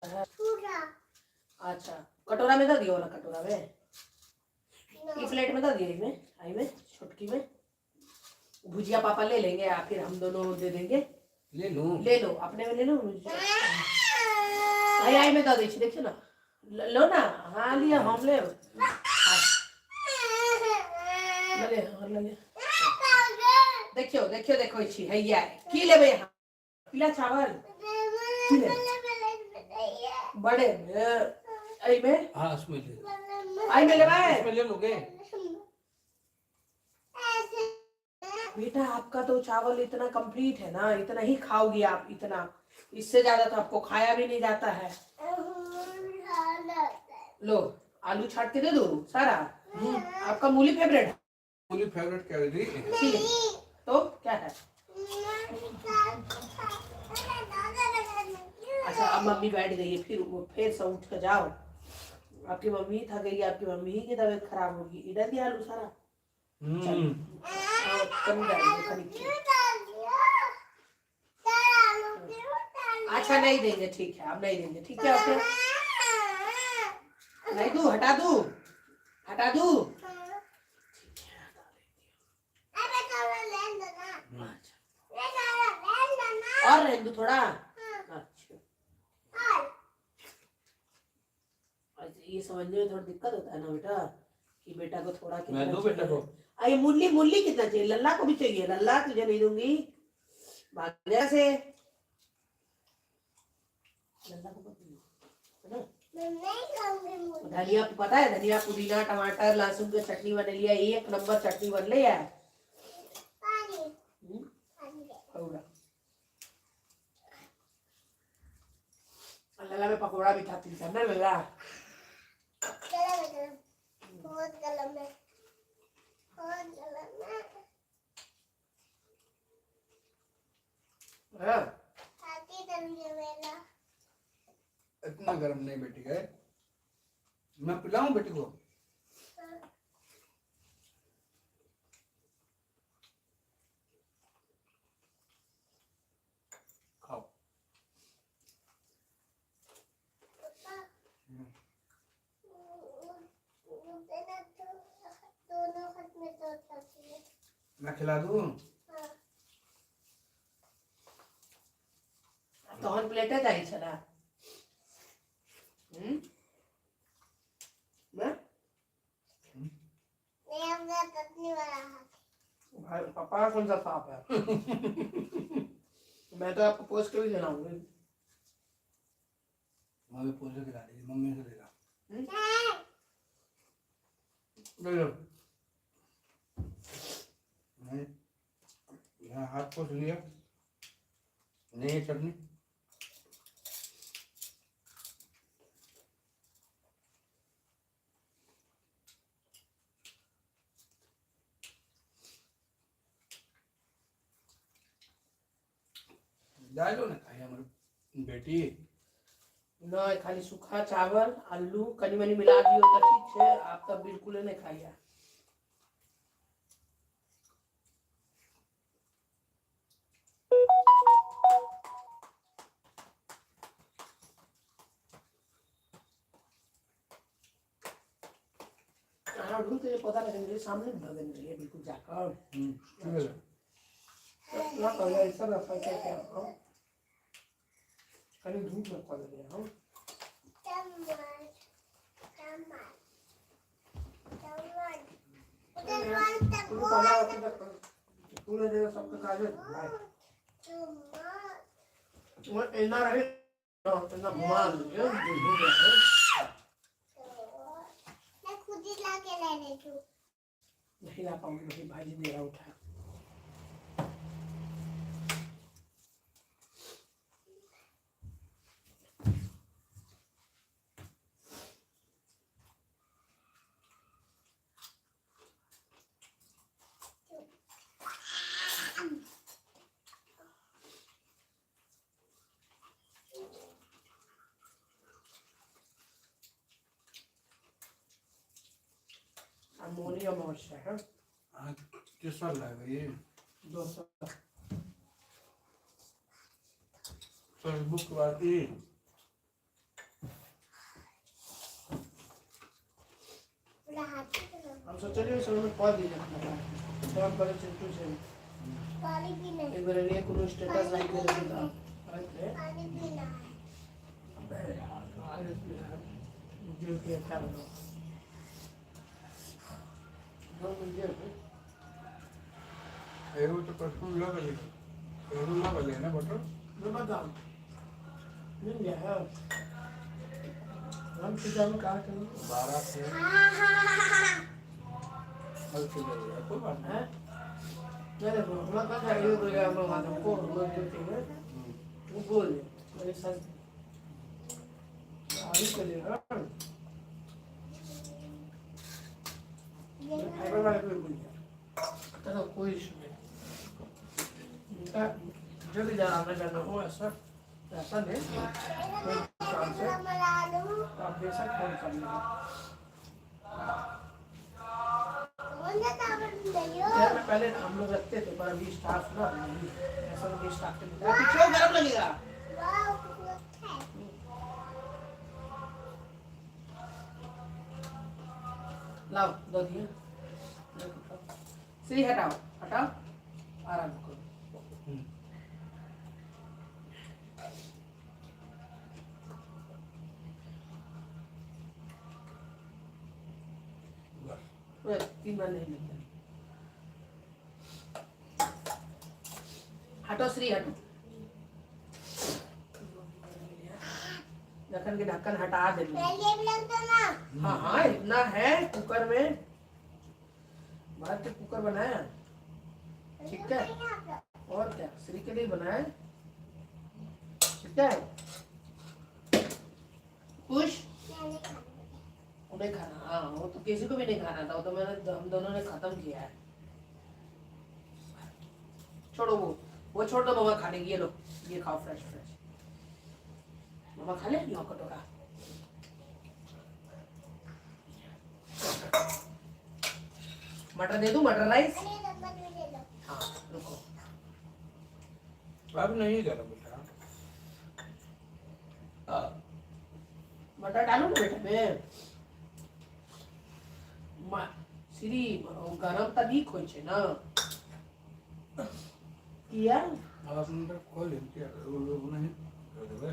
है। छोटा। अच्छा, कटोरा में दे दियो, वाला कटोरा में, ये प्लेट में दे दियो, इसमें आई में छोटकी में भुजिया पापा ले लेंगे या फिर हम दोनों दे देंगे। ले लूँ? ले लो, अपने में ले लो। आई आई में दे दी, देखिए ना, लो ना। हाँ, लिया, हम ले, हाँ, ले ले और ले ले। देखियो देखियो, देखो छी हैया की लेबै अहाँ? पीला चावल बड़े एहिमे। हाँ, उसमें ले। आई में लेबै? उसमें ले लोगे? बेटा, आपका तो चावल इतना कंप्लीट है ना, इतना ही खाओगी आप, इतना, इससे ज्यादा तो आपको खाया भी नहीं जाता है। लो, आलू छाट के दे दो सारा। आपका मूली फेवरेट है? मूली फेवरेट क्या है? ठीक है, तो क्या है? अच्छा, अब मम्मी बैठ गई है, फिर वो फिर से उठ कर जाओ। आपकी मम्मी थक गई, आपकी मम्मी ही की तबीयत खराब होगी। इधर दिया आलू सारा। और कम डाल दो, कम। अच्छा, नहीं देंगे, ठीक है, अब नहीं देंगे, ठीक है। ओके, नहीं दू, हटा दू, हटा दू। अच्छा, और रहने दो थोड़ा। अच्छा अच्छा, ये समझने में थोड़ा दिक्कत होता है ना बेटा, कि बेटा को थोड़ा कितना मैं दूं बेटा चाहिए। को? अरे मुरली, मुरली कितना चाहिए? लल्ला को भी चाहिए। लल्ला, तुझे नहीं दूंगी, भाग जा से। लल्ला को मत दियो, है ना? मैं नहीं खाऊंगी मुझे। धनिया, पता है धनिया पुदीना टमाटर लहसुन के चटनी बनेलियै, एक नंबर चटनी बनलै है। पानी। हम्म, पानी दे। पकौड़ा लला में पकौड़ा भी था तीन ना लला। गरम है, गरम, बहुत गरम है, बहुत गरम है। हाँ। छाती जल गया मेरा। इतना गर्म नहीं बेटी है, मैं पिलाऊं बेटी को? हाँ। खाओ। पापा, मुझे ना तो दोनों हाथ में दर्द होती है। मैं खिला दूं? हाँ। तहन प्लेटे जाइ छला। हम्म, ना? नहीं, अपना चटनी वाला हाथ। भाई, पापा कौन सा साफ है? मैं तो आपको पोस्ट के भी खिलाऊंगी। मम्मी पोसे खिला रही है, मम्मी से ले ला। नहीं। ले लो। नहीं, यहाँ हाथ पोछ लिया नहीं है चटनी। डालो ना, खाई हमारी बेटी। नहीं, खाली सूखा चावल आलू कनी मनी मिला दियो तो ठीक है, आप तब बिल्कुल नहीं खाइए। हाँ, ढूंढ के पता नहीं मेरे सामने भगन रही है बिल्कुल जाकर। ठीक है। ना पहले ऐसा रखा क्या क्या, हाँ, खाली धूप में कर रहे हम। चम्मच, चम्मच, चम्मच, उधर वन तक। पूरा पता होता है, पूरे जगह सबके कागज भाई। चम्मच। वो इतना रहे ना, इतना घुमा दीजिए। मैं खुद ही ला के ले लेती हूँ। नहीं ला पाऊंगी नहीं, भाजी दे रहा उठा। अमोनिया अमावस्या है। हाँ, किस साल लाएगा ये? 200। सर, बुक बाद ये पूरा हाथ ही गरम। हम सोचे रहे समय में कॉल दीजिए अपना तो हम करे चिंटू से। पानी पीना है। एक बार ये कोनो स्टेटस लाइक they देता अरे। पानी पीना है। अबे यार, जो कि अच्छा बनो दो मुझे। એવું તો કશું ન બને, એવું ના બને ને બટર। मैं बताऊं, मिल गया है, हम पिज्जा में कहा करेंगे। 12 से हाँ हाँ हाँ। हल्की जरूर है, कोई बात हैं, नहीं देखो, हम लोग का चाहिए तो यार, हम लोग हमको हम लोग जो चाहिए वो बोल दे मेरे साथ आलू के लिए। हाँ, फाइबर वाले को भी बोल दिया तो कोई इशू नहीं उनका। जो भी जाना जाना हो, ऐसा ऐसा नहीं, कोई काम से आलू। तो आप बेशक फोन कर लेना। कौन सा चावल चाहिए? यार, मैं पहले हम लोग रखते थे, पर अभी स्टाफ ना नहीं, ऐसा नहीं, स्टाफ के लिए पीछे वो गर्म लगेगा। वाह, कितना अच्छा है। लाओ, दो दिए। श्री, हटाओ हटाओ, आराम करो। नहीं। बस। ओए, तीन बार नहीं मिलता। हटो श्री, हटो। जखन के ढक्कन हटा देलियै। हाँ हाँ, इतना है कुकर में, भर के कुकर बनाया। ठीक है, और क्या, श्री के लिए बनाया। ठीक है, खुश नहीं खाना। हाँ, वो तो किसी को भी नहीं खाना था, वो तो मैंने, हम दोनों ने खत्म किया है। छोड़ो वो छोड़ दो, मामा खा लेंगे। ये लो, ये खाओ फ्रेश फ्रेश। मामा खा ले 9 कटोरा। मटर दे दूं, मटर राइस? हाँ रुको, अब नहीं जरा बेटा। मटर डालू ना बेटा में? श्री गरम तऽ नीक होइ छै ने, किया? आप खोल नहीं कर देबै।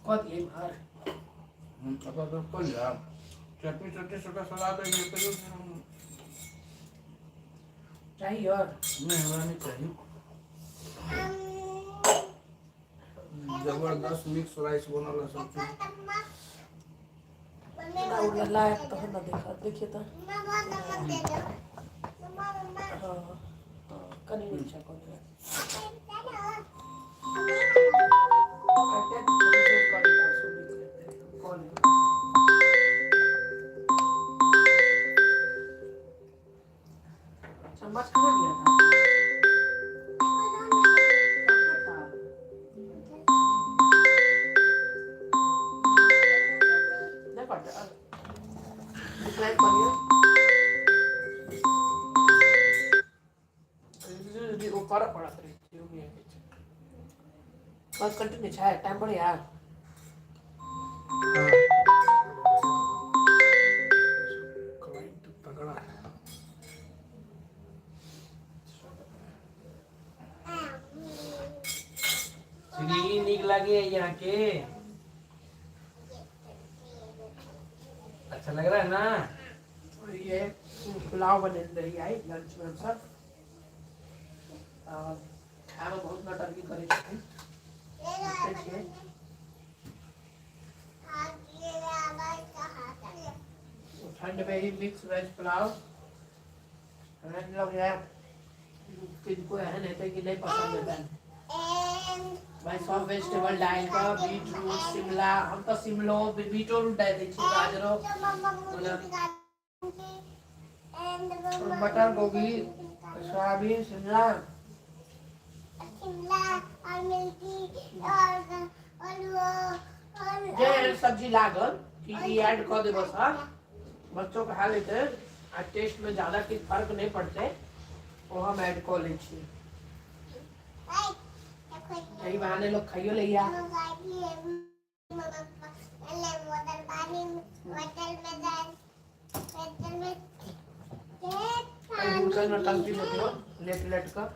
कऽ दियै इम्हर? अब तो खोल जा, चटनी चटनी छोटा सलाद है ये कहियो। चाहिए और? नहीं, हमरा नहीं चाहिए। जबरदस्त मिक्स राइस बनल है सब चीज। लायक तहन ने देखा, देखिए तऽ। हाँ हाँ, कनि नीचा कऽ दिअ। चम्मच कहाँ गया था? कहाँ था? नहीं पड़ता, डिक्लाइन कर लिया। ओ करऽ पड़त रहै छै। बस कंटिन्यू छै, टाइम बढ़िया। क्लाइंट तगड़ा है। श्री निक लागे यहाँ के? अच्छा लग रहा है ना? और ये पुलाव बने रही आई लंच में हम सब खायमे बहुत नौटंकी करै छथिन, देखै छियै। ठंड में ही मिक्स वेज पुलाव एहन लगैया, किनको एहन हेतै कि नहि पसंद हेतनि भाई। सब वेजिटेबल डालि कऽ, बीट रूट, शिमला, हम तऽ शिमलो बीटो रूट डालि दै छियै, गाजरो, मटर, गोभी, सोयाबीन, शिमला। शिमला और मिर्ची और वो और जे एहन सब्जी लागल कि ई ऐड कऽ देबै सर, बच्चो खा लेतै आ टेस्ट में ज्यादा किछु फर्क नहि पड़तै, ओ हम ऐड कऽ लै छियै। एहि बहाने लोग खाइयो लैया। हुनकर नौटंकी देखियौ लेट लेट कऽ।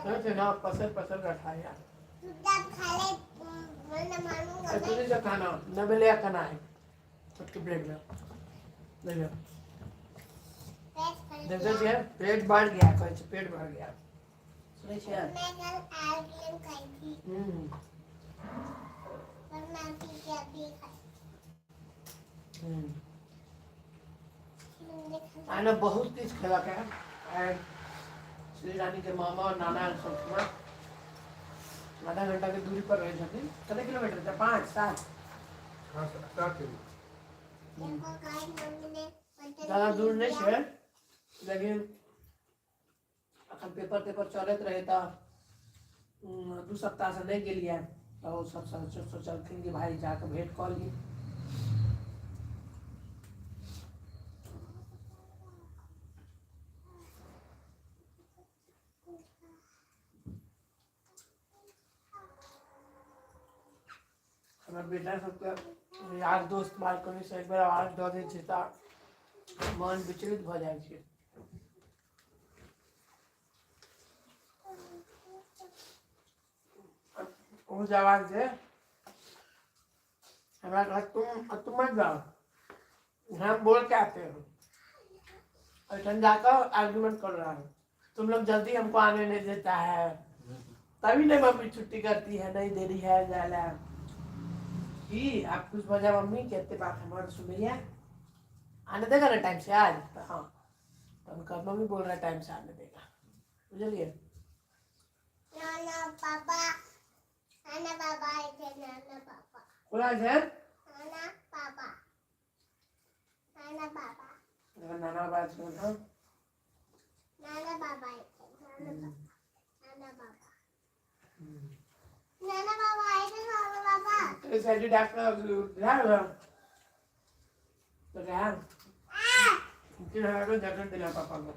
कहै छै ने, पसर पसर कऽ खाइया। तुझे से खाना न मिले, खाना है छोटकी प्लेट में देखियो। देखै छियै, पेट बढ़ गया, कहै छै पेट बढ़ गया, सुनै छियै? मैं कल आइसक्रीम खाई थी पर मैं अभी के अभी खाई। आइ बहुत किछु खेलक है। आइ श्री रानी के मामा और नाना सब ठिमा आधा घंटा के दूरी पर रहै छथिन। कते किलोमीटर छै? 5 7? हाँ, 7 किलो। देखो गाइस, मम्मी ने ज्यादा दूर नहीं छै, लेकिन अखन पेपर तेपर चलैत रहै तऽ 2 सप्ताह से नहि गेलियै, तऽ ओ सब सोचलखिन कि भाई जाके भेंट कऽ ली। हमर बेटा सबके यार दोस्त बालकनी से एक बेर आवाज दऽ दै छै तऽ मन विचलित भऽ जाइ छै। ओ जे आवाज जे हमरा कहत तुम तुम मत जाओ, हम बोल के आते हैं। एहिठाम जाकर आर्गुमेंट कर रहा है, तुम लोग जल्दी हमको आने नहीं देता है, तभी नहीं मम्मी छुट्टी करती है, नहीं दे रही है जाला की। आप खुश भऽ जाए मम्मी के एते बात हमर सुनैया, आने देगा ना टाइम से आज? तऽ हाँ, तऽ हम कहब मम्मी बोल रहा है टाइम से आने देगा, बुझलियै? नाना पापा, नाना पापा आए थे, नाना पापा। कोना छै? नाना पापा, नाना पापा। नाना बाबा छै ना? नाना बाबा आए थे, नाना पापा, नाना बाबा, नाना बाबा आए थे, नाना बाबा। साइड डॉक्टर तो क्या 3,000 को जैकेट दिला पापा को।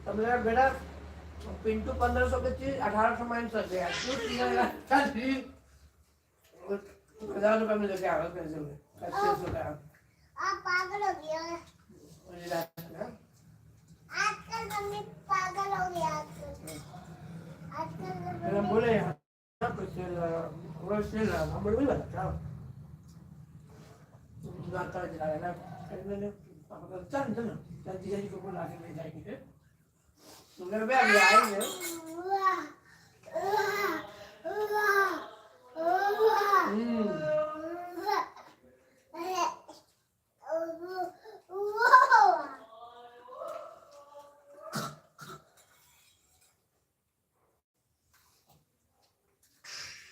तो मेरा बेटा पिंटू 1,500 के चीज 1,800 में सर गया, क्यों? 3,000 रुपये में लेके आया पैसे में 2,500 का। आप पागल हो गया। आजकल मम्मी पागल हो गया आजकल, आजकल। हम बोले यहाँ कुछ सेल हम बोले वही वाला क्या आता है जला ना, मैंने पापा का चल चल चल, जीजा जी को बुला के ले जाएंगे, तुमने भी अभी आएंगे।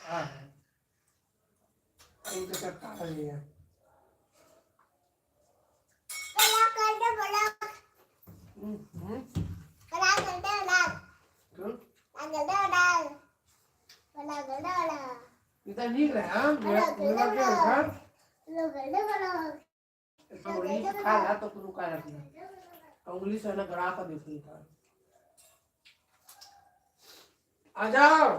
हाँ, इनके सब खा लिया। क्यों इतना नीक रहे? हाँ, मेरा क्या था, उंगली से खा रहा तो रुका रखना, उंगली से ना गड़ा कर देखनी था। आ जाओ।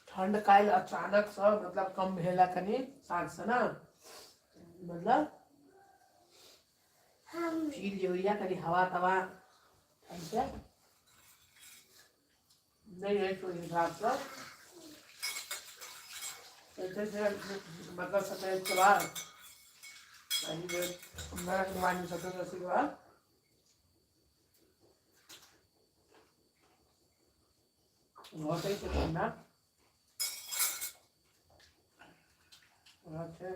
ठंड काल्हि अचानक से मतलब कम भेला कनी साँझ से ना, मतलब फील जे होइया कनी हवा तवा ठंड से नहीं है तो हिसाब से जैसे मतलब सफेद के बाद नरक चतुर्दशी के बाद होते छै ठंडा। अच्छा,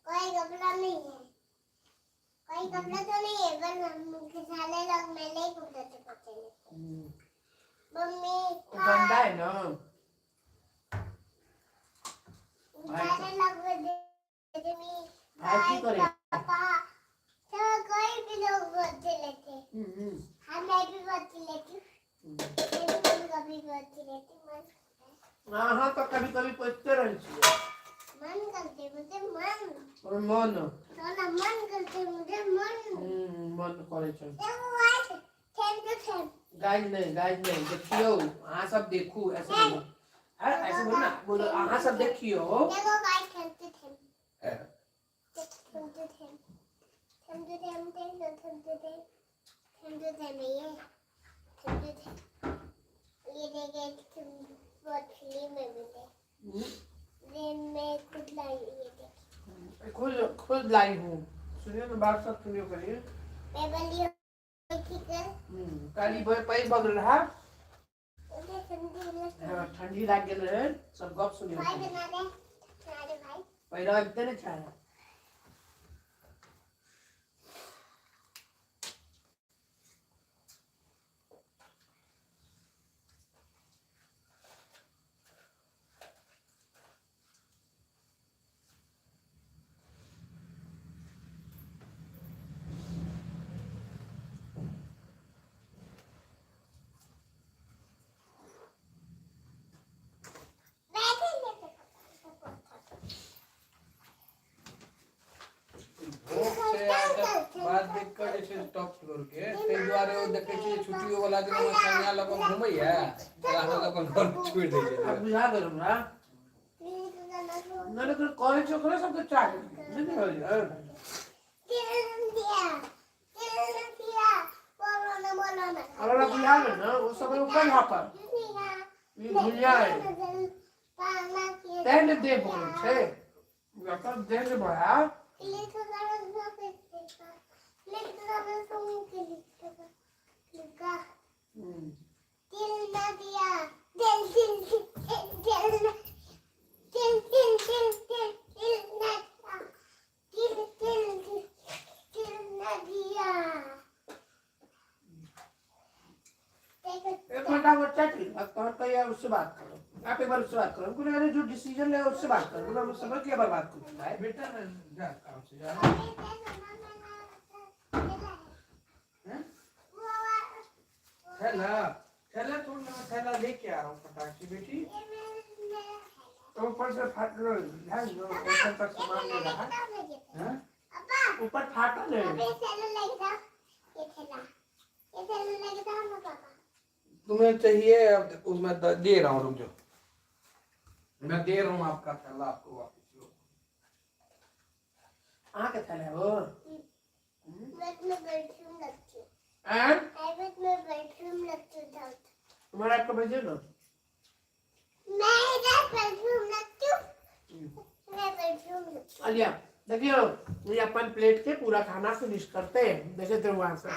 कोई कपड़ा नहीं है, कोई कपड़ा तो नहीं है, पर सारे लोग मेले ही कपड़ा से पहने। मम्मी गंदा है ना। सारे लोग भाई की करे? पापा तो कोई भी लोग बोलते लेते। हाँ, मैं भी बोलती लेती हूँ, मैं भी कभी कभी बोलती लेती हूँ। हाँ हाँ, तो कभी कभी पूछते रहे छियै। मन करते मुझे मन। और मन थोड़ा मन करते मुझे मन। मन करे छै। देखो गाइस, थैम टू थैम। गाइस नहीं, गाइस नहीं, देखियो अहाँ सब देखू, ऐसे बोलो, अरे ऐसे बोलो ना, बोलो अहाँ सब देखियो। देखो guys, them to them, them to them, them to them, them to them to them, them to them, ये थैम टू थैम, ये देखिए तुम बहुत फिल्म में मिले। ये मैं खुद लाई, ये देखिए। खुद खुद लाई हूँ। सुनियो ना बात सब सुनियो करिए। मैं बोली ठीक है। काली पैघ भऽ गेल रहा। उधर ठंडी। हाँ, ठंडी लागि गेल रहे, सब गप सुनियो। भाई बना दे, बना दे भाई। पहिरा अबिते ने छै। बात देख कऽ जे छै टॉप फ्लोर के, ताहि दुआरे ओ देखै छियै छुट्टियो वाला दिन हमर कनिया लऽ कऽ घुमैया, हमरा लऽ कऽ घर छोड़ि दै छै। अब बुझा गेल हमरा। नहि, लेकिन कहै छै ओकरे सबके चाही, नहि ने होइए। हमरा बुझा गेल ने, ओ सब ऊपर यहाँ पर ई भुलिया है, तें ने देह बोलै छै, जकर देह ने बढ़ा। एक घंटा बच्चा थी, अब तोहर कहिया उससे बात करो, आप एक बार उससे बात करो। हमको लगा जो डिसीजन ले उससे बात करो, बोला हम समझ गया, बर्बाद कर है। बेटा जा काम से जा। हैं? थैला थैला थोड़ा ना, थैला लेके आ रहा हूँ फटाक से बेटी। तो ऊपर से फाट लो, ध्यान दो, ऊपर तक सामान नहीं रहा। हैं? ऊपर फाटल है। तुम्हें चाहिए अब उसमें दे रहा हूँ, रुक जाओ, मैं दे रहा हूँ आपका थैला आपको वापस, लो। अहाँ के थैला है वो एंड तुम्हारा आपको भेजो ना। अलिया देखियो, ये अपन प्लेट के पूरा खाना फिनिश करते हैं। देखे थे वहां से,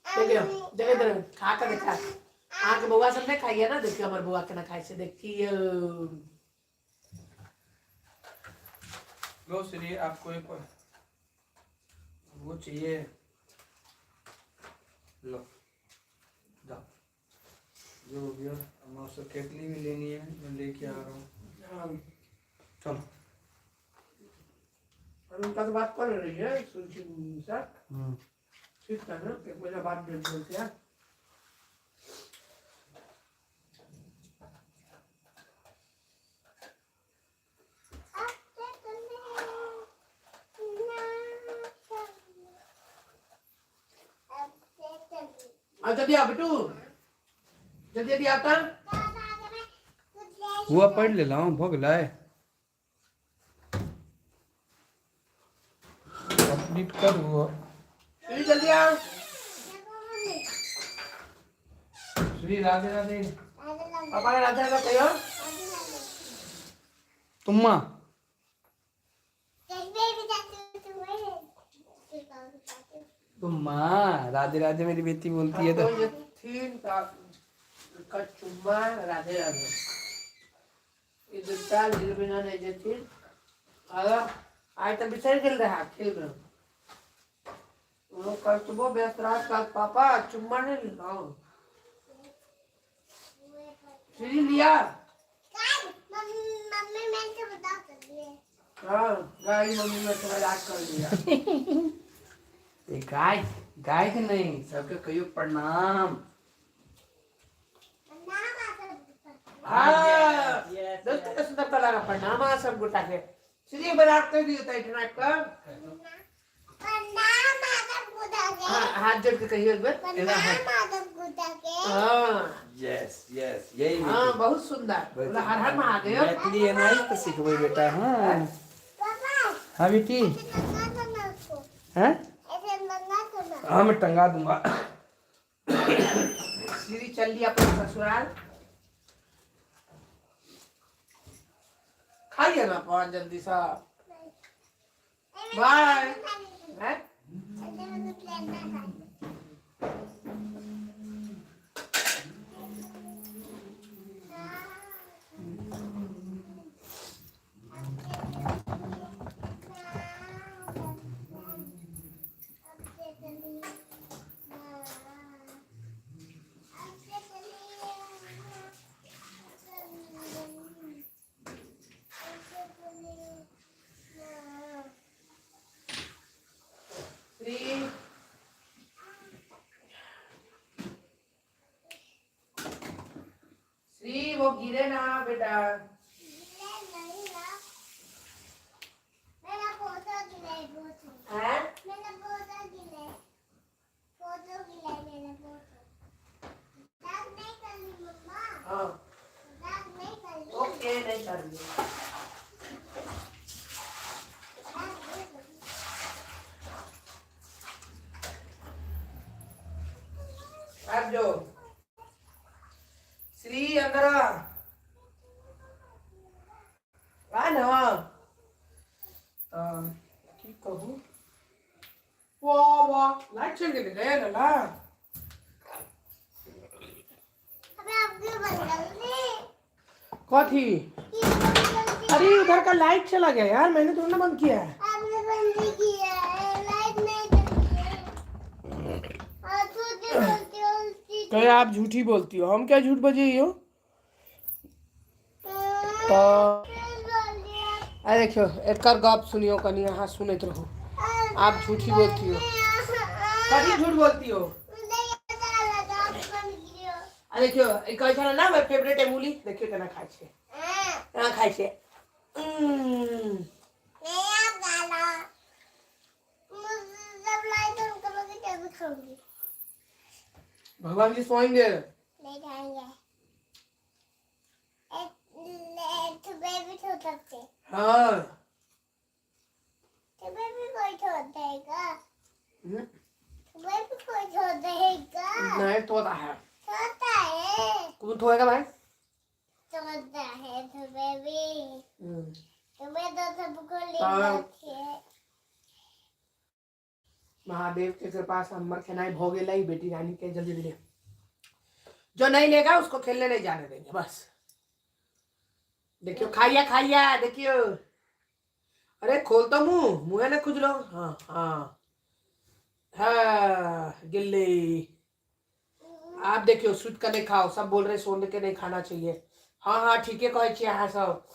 देखियो, देखे थे, खा के देखा। अहाँ के बौआ सब नहीं खाइए ना, देखियो हमर बौआ केना खाइ छै, देखियो। लो श्री, आपको एक और वो चाहिए, लो जाओ, जो हो गया। अब उसे केटली भी लेनी है, मैं लेके आ रहा हूँ। हाँ, चलो। और उनका तो बात कर रही है सुशील सर। ठीक है ना, एक महीना बाद डेट बोलते हैं। और जल्दी आओ बिट्टू, जल्दी जल्दी आता। हुआ पढ़ ले लाऊं, भोग लाए, कंप्लीट कर हुआ। श्री जल्दी आओ। श्री राधे राधे। पापा ने राधे राधे कहियो। तुम्मा तुम्मा राधे राधे मेरी बेटी बोलती है। तो तो ये तीन का चुम्मा राधे राधे, ई दूटा दिल बिना नहीं जेथिन। अगर आइ तऽ बिसरि गेल रहा खेल में, वो कल सुबह व्यस्त रहा, कल पापा चुम्मा नहीं लेना। श्री लिया। मम्मी मैंने तो बता कर दिए। हाँ गाड़ी, मम्मी ने तो मजाक कर लिया। ये गाय गाय के नहीं, सबके कहियो प्रणाम। हाँ दोस्त के सुंदर लगा, प्रणाम आ सब गोटा के। श्री बना कर दियो तो इतना का। हाँ, हाथ जोड़ के कहियो एक बार। हाँ। यस यस, यही। हाँ, बहुत सुंदर। बोला हर हर महादेव। मैथिली एना ही तो सिखबै बेटा। हाँ हाँ बेटी। हैं? हाँ, मैं टंगा दूंगा। श्री चल लिया अपना ससुराल। खाइए ना पान जल्दी सा। बाय है। श्री श्री वो गिरे ना बेटा। आँय? मेरा फोटो गिले, फोटो गिले, मेरा फोटो दाग नहीं करनी मम्मा। हाँ। दाग नहीं करनी। ओके, नहीं कर रही। दाग नहीं करनी। आबि जो श्री, अंदर आ। आ न। तऽ की कहू, वाह वाह, लाइट चलि गेलै रे लला। अबे आप क्यों बंद कर दी? कथी? क्यों बंद कर दी? अरे, उधर का लाइट चला गया यार, मैंने थोड़ा ना बंद किया है। आपने बंद किया है, लाइट नहीं चलती है और छोटी बोलती हो उसकी। कहे आप झूठी बोलती हो, हम क्या झूठ बजे हो? तो अरे देखियो, एकर गप सुनियो कनी, अहाँ सुनैत रहू। आप झूठी बोलती हो। कथी झूठ बोलती हो? आ देखियो, ई कहै छलै ना, हमर फेवरेट है मूली। देखियो केना खाइ छै, केना खाइ छै। नहीं, आप गाना जब लाइट ऑन करोगे तभी खाऊंगी। भगवान जी सोएंगे। नहीं खाएंगे, सुबह भी सो सकते। हाँ। सुबह भी कोई छोड़ देगा। सुबह भी कोई छोड़ देगा। नहीं, तोता है। छोड़ता है। कौन थोएगा भाई? छोड़ता है सुबह भी। सुबह तो सबको हाँ। नींद आती है। महादेव के कृपा से हमर खेनाइ भ गेलै। बेटी रानी के जल्दी जल्दी, जो नहीं लेगा उसको खेलने नहीं जाने देंगे। बस देखियो, खाइया खाइया, देखियो। अरे खोल तो मुंह, मुंह ना खुजलो। हाँ हाँ हाँ, गिल्ली। आप देखियो, सुत के नहीं खाओ। सब बोल रहे सोने के नहीं खाना चाहिए। हाँ हाँ, ठीक है, कहै छियै अहाँ सब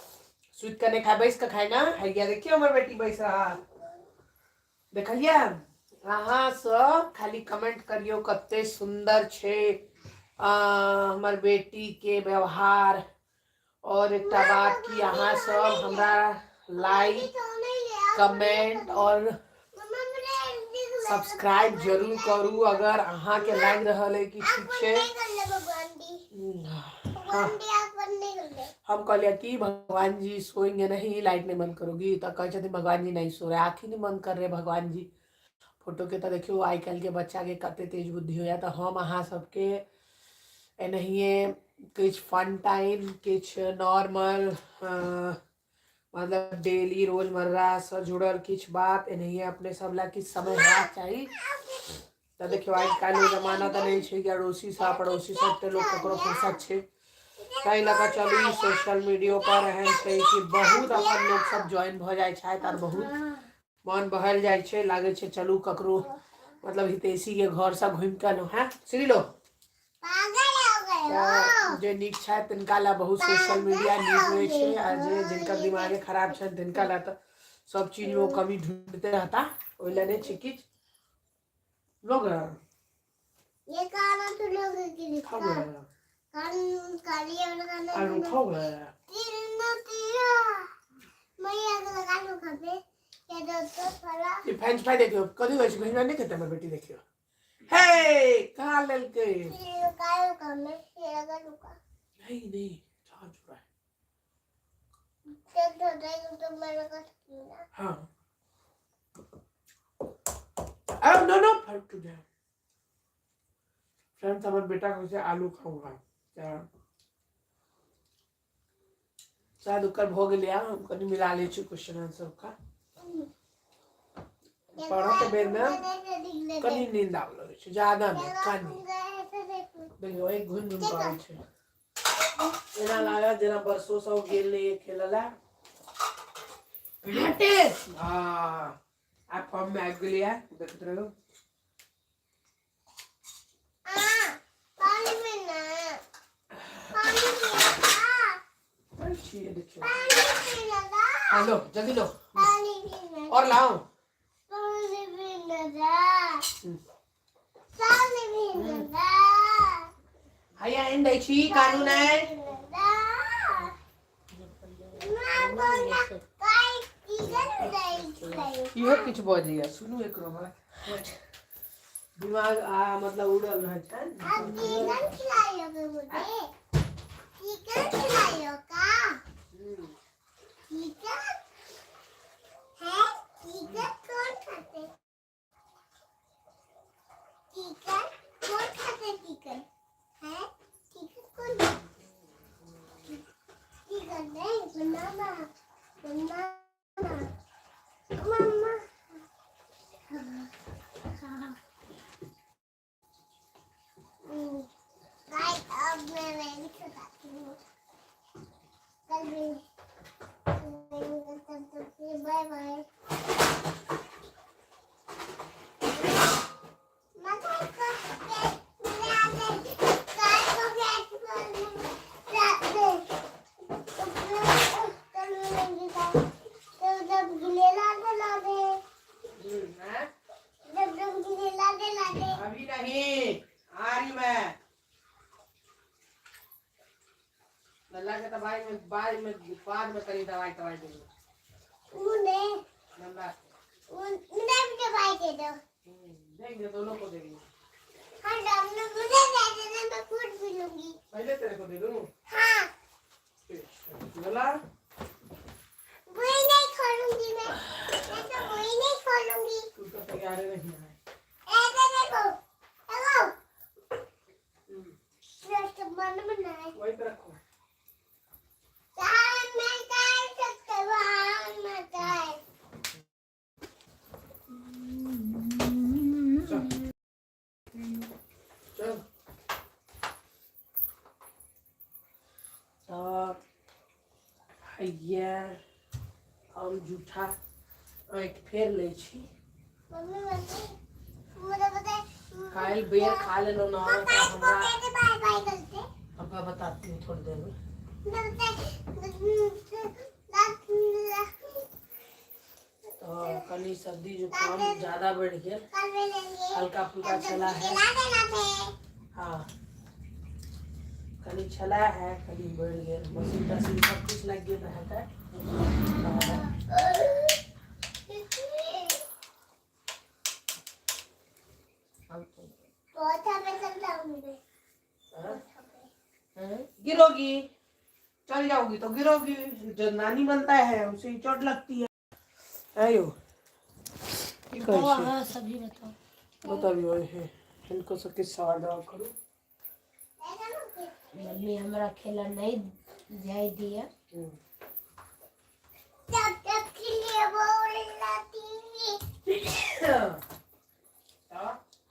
सुत के नहीं खाए, बैस के खाए ना। हैया देखियो, हमर बेटी बैस रहा। देखलियै? अहाँ सब खाली कमेंट करियौ, कते सुन्दर छै हमर बेटी के व्यवहार। और एकटा बात कि अहाँ सब हमरा लाइक, कमेंट और सब्सक्राइब जरूर करू, अगर अहाँके लागि रहल है कि ठीक छै। हाँ, हम कहलियै कि भगवान जी सोएंगे नहीं, लाइट नहीं बंद करोगी? तऽ कहै छथिन भगवान जी नहीं सो रहे, आँख ही नहीं बंद कर रहे भगवान जी फोटो के। तऽ देखियौ, आइ काल्हिके बच्चाके कते तेज बुद्धि होइया। तऽ हम अहाँ सबके एनाहिए किछु फन टाइम, किछु नॉर्मल, मतलब डेली रोजमर्रासँ जुड़ल किछु बात एनाहिए अपने सब लए किछु समय हेबाक चाही। तऽ देखियौ, आइ काल्हि ओ जमाना तऽ नहि छै कि अड़ोसीसँ पड़ोसीसँ एते लोक ककरो फुर्सत छै। ताहि लऽ कऽ चलू, ई सोशल मीडियो पर एहन छै कि बहुत अपन लोक सब ज्वाइन भऽ जाइ छथि आर बहुत मन बहल जाइ छै। लागै छै चलू ककरो मतलब हितैषीके घरसँ घुमि कऽ एलहुँ हेँ। श्री लो। पागल हो गए हो। जे नीक छथि तिनका लए बहुत सोशल मीडिया नीक होइ छै आ जे जिनकर दिमागे खराब छनि तिनका लए तऽ सब चीजमे ओ कमी ढूंढते रहता। ओहि लए नहि छै किछु लोग। ये गाना सुनोगे कि खाओ। लिखा कान काली वाला गाना आलू सुनो। खाओ। तीन तीरा मैं आग लगा लूं कभी ये दोस्तों थोड़ा। ई फ्रेंच फ्राई देखियो, कथी कहै छै? फ्रेंच फ्राई नहि खेतै हमर बेटी। देखियो, हे खा लेलकै। ये लगा लूंगा मैं, ये लगा लूंगा। नहीं नहीं, चार्ज हो रहा है। जब हो जाएगा तो मैं लगा सकती हूँ ना? हाँ, अब नो नो, फट गया। फ्रेंड्स, हमर बेटा कहै छै आलू खाऊंगा। तऽ शायद ओकर भऽ गेलै। हम कनि मिला लै छी क्वेश्चन आंसर का। पढ़ऽ के बेरमे कनि नींद आबऽ लगै छै, ज्यादा नहि, कनि। देखियौ, एक घुमि घुमि कऽ आबै छै। एना लागत जेना बरसो सब गेल रहियै खेलऽ लए। हटे, हँ, आब फॉर्म में आबि गेलियै, देखैत रहियौ। पानी पीना, पानी पीना। छियै, देखियौ। पानी पीना था। हाँ, लो, जल्दी लो। पानी पीना। और लाओ। पानी पीना था। पानी पीना था। हैया आनि दै छी, कानू नहि। पीना था। माँ बोला काय की। चिकन खिलाई। इहो किछु बजैया, सुनू एकरो बात। दिमाग आ मतलब उड़ल रहै छै। आप चिकन खिलाओगे मुझे? चिकन खिलाओ का? चिकन है? चिकन कौन खाते? चिकन कौन खाते? चिकन है? चिकन कौन? चिकन नहीं, मामा, मामा, मामा। गाइस, अब मैं मैगी बताती हूँ। कल भी तब तक बाय बाय। अभी नहीं आ रही मैं। लल्ला के दवाई में बाद में करी दवाई तवाई देंगे लल्ला। दवाई दे दो। देंगे, दोनों को देंगे। हाँ, डॉक्टर, मुझे दे देना, मैं खुद पी लूंगी। पहले तेरे को दे दूँ? हाँ। लल्ला। वही नहीं खोलूंगी मैं, मैं तो वही नहीं खोलूंगी। तू तो तैयार नहीं है। ऐसे देखो, देखो, मन बनाए। वही पे रखो। चाय मैं चाय सकते वहाँ मैं चाय। चल चल। तऽ हैया हम जूठा आँखि फेर लै छी। मम्मी, मम्मी, मुझे पता है। काल्हि बेर खा लेलहुँ ने हम तऽ गाइस को हमरा कैसे बाय बाय करते? हमरा बताती हूँ थोड़ी देर में। मुझे तऽ कनि सर्दी जुकाम ज्यादा बढ़ि गेल। कल मिलेंगे। हल्का फुल्का छला है। खिला देना थे। हाँ, कनि छला है, कनि बढ़ि गेल। मशीन तशीन सब किछु लागि गेल रहै तऽ बहुत हमें चलता हूँ मैं। हाँ? गिरोगी, चल जाओगी तो गिरोगी। जो नानी बनता है उसे ही चोट लगती है। आयो, की कहै बताओ। छी? हाँ, सभी बताओ। बतबियौ हे, हिनको से किछु सवाल जवाब करू। मम्मी हमरा खेला नहीं जाय दिया। तब तक के लिए बोल लाती।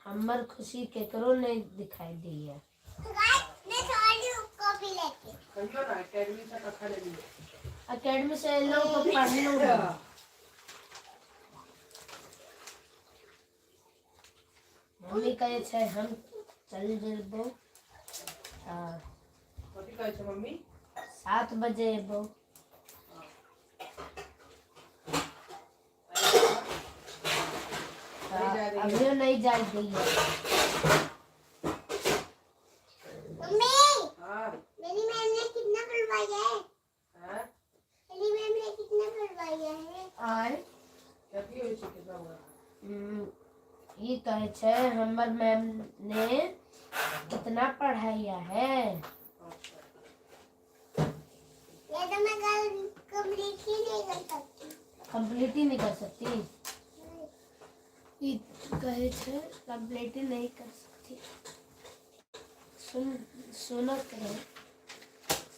हमर खुशी केकरो नहीं दिखाई दिया। गाइस, मैं सॉरी, कॉफी लेके। कहियो ना, एकेडमी से कखन एलियै? अकेडमी से एलहुँ तो पढ़लहुँ। मम्मी कहै छै हम चल जेबौ। हाँ। कथी कहै छै मम्मी? 7 बजे एबौ। नहीं जाय दैया। अभियो नहीं जाय दैया। मम्मी। हाँ। मेरी मैम ने कितना पढ़वाया है? हाँ? मेरी मैम ने कितना पढ़वाया है? आय? कथी होइ छै कितना हुआ? ई कहै छै हमर मैम ने कितना पढ़ाया है। ये तो मैं कल कंप्लीट ही नहीं कर सकती। कंप्लीट ही नहीं कर सकती। ई कहै छै कंप्लीट ही नहीं कर सकती। सुन, सुनत रहो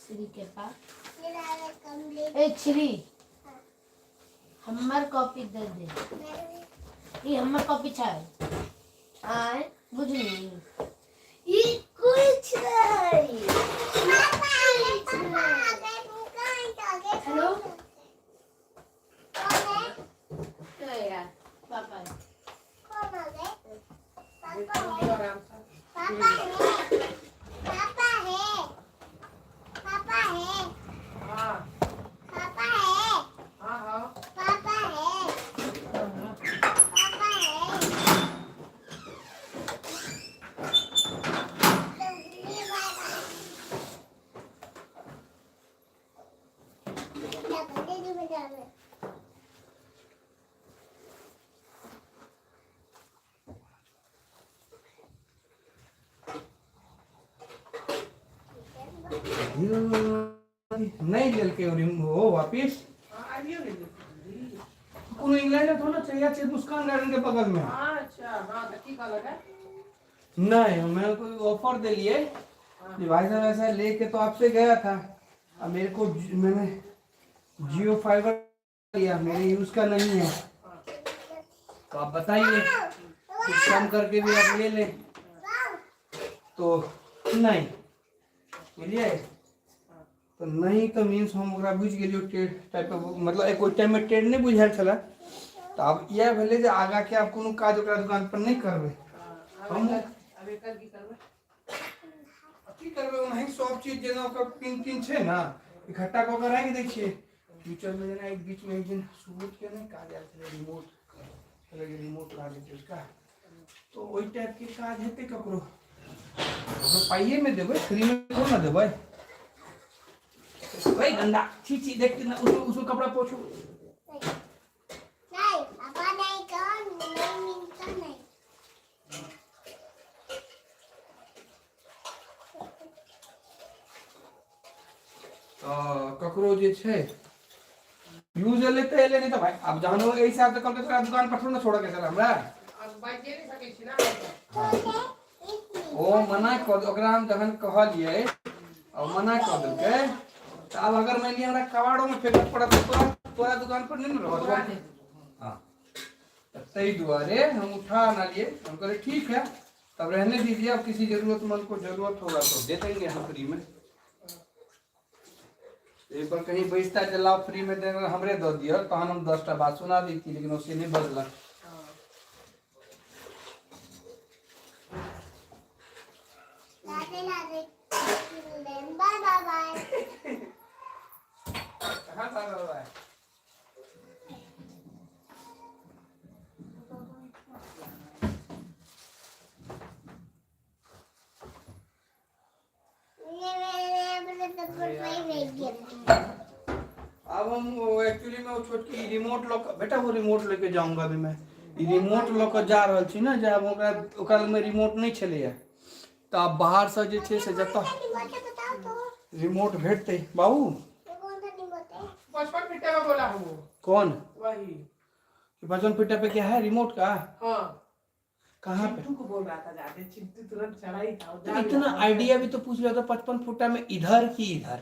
श्री के पास। मेरा कंप्लीट। ए श्री, हमर कॉपी दे दे। ई हमर कॉपी छै। आय, बुझली, ई कुछ नहीं। पापा आ गए, पापा आ गए, कहाँ आ गए? हेलो? कौन है? यार, पापा। कौन आ गए? पापा है? आराम से। पापा है? पापा है? पापा है? हाँ। पापा है? हाँ हाँ। पापा है? पापा है? तो बाय बाय। क्या करते जी बजा में? नहि लेलकै ओ वापिस। आबियो गेलै। कोनो इंग्लैंड थोड़ा ना चाहिए छै, मुस्कान गार्डन के बगल में। अच्छा, हाँ, तऽ की कहलक है? नहीं, मैं कोई ऑफर दिए कि भाई साहब ऐसा लेके तो आपसे गया था, अब मेरे को मैंने जियो फाइबर लिया, मेरे यूज का नहीं है, तो आप बताइए कुछ कम करके भी आप ले लें। तो नहीं बुझलिए, तऽ नहि तऽ मीन्स हम ओकरा बुझि गेलियै टेढ़ टाइपके, मतलब एक ओहि टाइममे टेढ़ नहि बुझायल छलै। तऽ आब इएह भेलै जे आगाँके आब कोनो काज ओकरा दुकानपर नहि करबै हम। आब एकर की करबै? की करबै, ओनाही सब चीज जेना ओकर पिन तिन छै ने, इकट्ठा कऽ कऽ राखि दै छियै फ्यूचरमे। जेना एक बीचमे एक दिन सुबोधके नहि काज आयल छलै, रिमोट छलै, रिमोट काज हेतै उसका, तऽ ओहि टाइपके काज हेतै ककरो, ककरो पाइएमे देबै, फ्रीमे थोड़ा ने देबै। वही गंदा, छी छी, देख ना, उसको उसको कपड़ा पोछो। नहीं पापा, नहीं कौन नहीं मिलता नहीं। तऽ ककरो जे छै यूज एलै तऽ एलै, नहि तऽ भाइ आब जहन ओ एहि हिसाबसँ कहलकै तोरा दुकान पर थोड़े ने छोड़ऽके छलै हमरा। आब बाजिए नहि सकै छी ना। ओ मना कऽ, ओकरा हम जहन कहलियै आ ओ मना कऽ देलकै, तऽ आब अगर मानि लिअ हमरा कबाड़ोमे फेकऽ पड़त तऽ तोरा तोरा दुकान पर नहि ने रहत। हाँ, तऽ ताहि दुआरे हम उठा आनलियै। हम कहलियै ठीक है, तब रहने दीजिए, अब किसी जरूरतमंद को जरूरत होगा तो दे देंगे हम फ्री में। एक बार कहीं बैसता जे लाओ फ्री में दे, हमरे दऽ दिअ, तहन हम 10टा बात सुना दैती, लेकिन ओ से नहि बजलक। Radhe Radhe, bye bye bye. हाँ, बाय बाय बाय। ये मैंने अपने चप्पल पे ही फेंक दिया। अब हम वो एक्चुअली में वो छोटकी रिमोट लऽ कऽ, बेटा वो रिमोट लेके जाऊंगा अभी मैं, ई रिमोट लऽ कऽ जा रहल छी ने, जे आब ओकरा ओकरा लगमे रिमोट नहि छलैया, तऽ आब बाहरसँ जे छै से जतऽ रिमोट है बताओ तो। रिमोट भेटतै बाबू। ये कौन सा रिमोट है? 55 फीट में बोला हूँ। कौन? वही। 55 फीट पे क्या है रिमोट का? हाँ। कहाँ पे? चिंटू को बोल रहा था जाके, चिंटू तुरंत चढ़ा ही था। तो इतना आइडिया भी तो पूछ रहा था, 55 फुटा में इधर की इधर,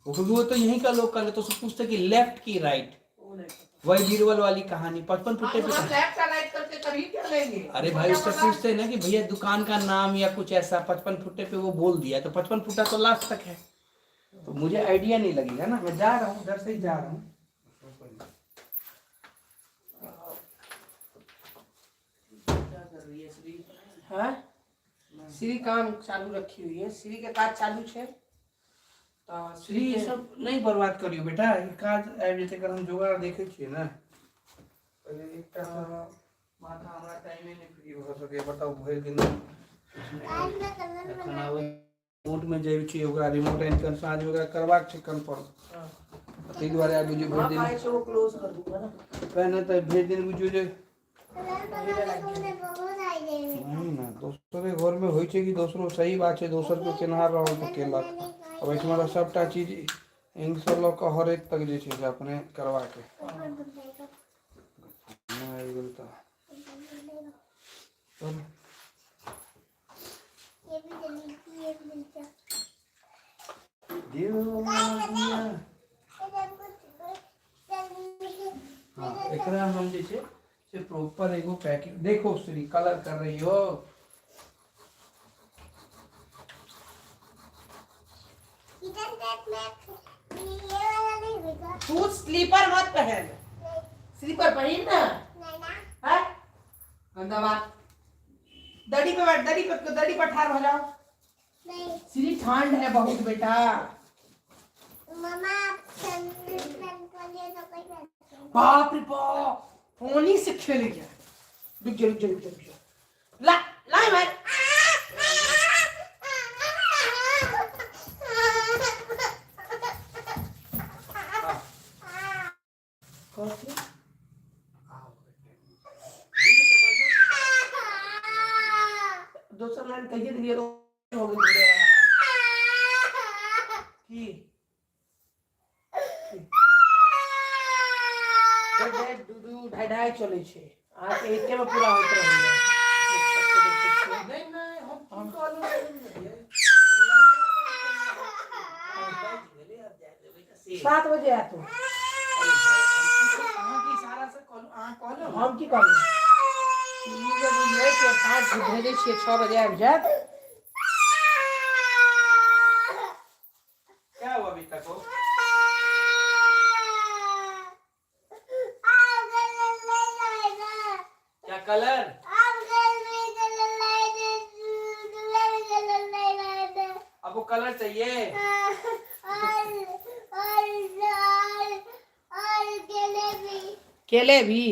वो क्योंकि वो तो यहीं का लोकल है, तो उससे पूछते कि लेफ्ट की राइट। वो नहीं पता। वही बीरबल वाली कहानी, 55 हाँ, फुटे तो पे हम कहाँ? लेफ्ट राइट करके कर ही क्या लेंगे? अरे भाई, उससे पूछते हैं ना कि भैया दुकान का नाम या कुछ ऐसा, 55 फुटे पे वो बोल दिया, तो 55 फुटा तो लास्ट तक है, तो मुझे आइडिया नहीं लगेगा ना। मैं जा रहा हूँ, उधर से ही जा रहा हूँ। क्या कर रही है श्री? हाँ, श्री काम चालू रखी हुई है, श्री के काज चालू छे तो। श्री ये सब नहीं बर्बाद करियो बेटा, ई काज आबि जेतै, एकर हम जोगाड़ देखै छियै ने। पहिले एकटा तऽ माथा हमरा टाइमे नहि फ्री भऽ सकैए, बताउ, भरि दिन किछु नहि। आज मैं कलर एखन बना आब रिमोटमे जाइ छी, ओकरा रिमोट आनि कऽ साँझमे ओकरा करबाक छै कन्फर्म, ताहि दुआरे आब बुझियौ भरि दिन हाँ, वो क्लोज कर दूंगा ना। पहिने तऽ भरि दिन बुझियौ जे कलर बनाने को मुझे बहुत आइडिया है। नहीं ने, दोसरे घरमे होइ छै कि दोसरो, सही बात छै, दोसर केओ केनहार रहल तऽ केलक। आब एहिठमा तऽ सभटा चीज इंकसँ लऽ कऽ हरेक तक जे छै से अपने करबाके। ऊपर बदलेगा। नहि आबि गेल तऽ चलू। ये भी जल्दी, ये भी जल्दी। दिल। ये कुछ जल्दी। हाँ, एकरा हम जे छै से प्रॉपर एगो पैकिंग, देखो श्री कलर कर रही हो। इधर देख, मैं ये वाला नहीं होगा। तू स्लीपर मत पहन। नहीं। स्लीपर पहन ना। नहीं ना। है गंदा बात, दड़ी पे बैठ, दड़ी पे, दड़ी पर ठार हो जाओ। नहीं। श्री, ठंड है बहुत बेटा। मम्मा, आप सन सन को लिए तो कोई बात नहीं। बाप रे बाप, पानी से खेल गया। रुक जा, रुक जा, रुक जा, रुक जा, ला ला मार। कथी? दोसर लाइन कहिए दिलियै तो हो गेल। की डेढ़ डेढ़ दू दू ढाई ढाई चलै छै अहाँके एकेमे पूरा होइत रहैया। नहीं नहीं, हम की कहलहुँ? 7 बजे आयत ओ। अहाँके इशारा से कहलहुँ, अहाँ कहलहुँ। हम की कहलहुँ? ई जे बुझलै कि 5 भेजै छियै, 6 बजे आबि जायत। क्या हुआ अभी तक हो? क्या कलर? आपको कलर चाहिए? और केले भी। केले भी,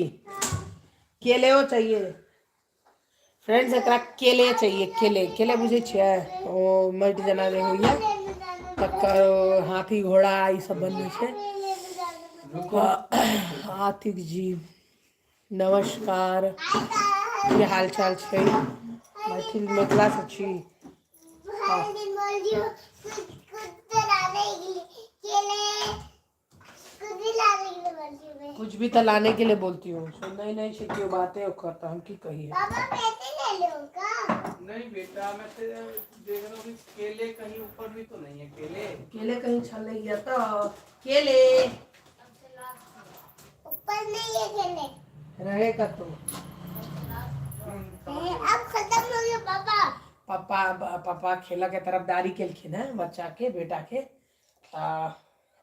केले वो चाहिए। फ्रेंड्स, एकरा केले चाहिए, केले। केले बुझै छियै? ओ माटि जेना जे होइए, तकर हाथी, घोड़ा ई सब बनबै छै। आतिक जी, नमस्कार। की हाल चाल छै? मैथिल मिथिलासँ छी? बोल कुछ कुछ तो लाने के लिए, केले कुछ भी लाने के लिए बोलती हूँ मैं। कुछ भी तो लाने के लिए बोलती हूँ। सुनने नहीं छै केओ बाते ओकर, तऽ हम की कहिए? पापा, पैसे ले लो का? नहीं बेटा, मैं तो देख रहा हूँ कि केले कहीं ऊपर भी तो नहीं है केले। केले कहीं छलैया तऽ केले। ऊपर नहीं है केले। रहे कतौ। अब खत्म हो गया पापा। पापा, पापा खेलऽ के तरफदारी केलखिन हेँ बच्चा के, बेटा के। आ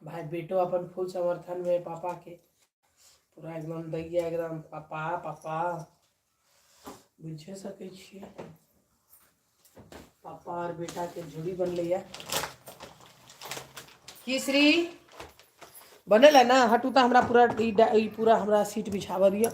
भाई, बेटो अपन फुल समर्थन में पापा के पूरा एकदम दैया, एकदम पापा पापा। बुझे सकै छियै, पापा और बेटा के जोड़ी बनलैया। की श्री बनल है ना? हटू तऽ हमरा पूरा ई पूरा हमरा सीट बिछाबऽ दिअ।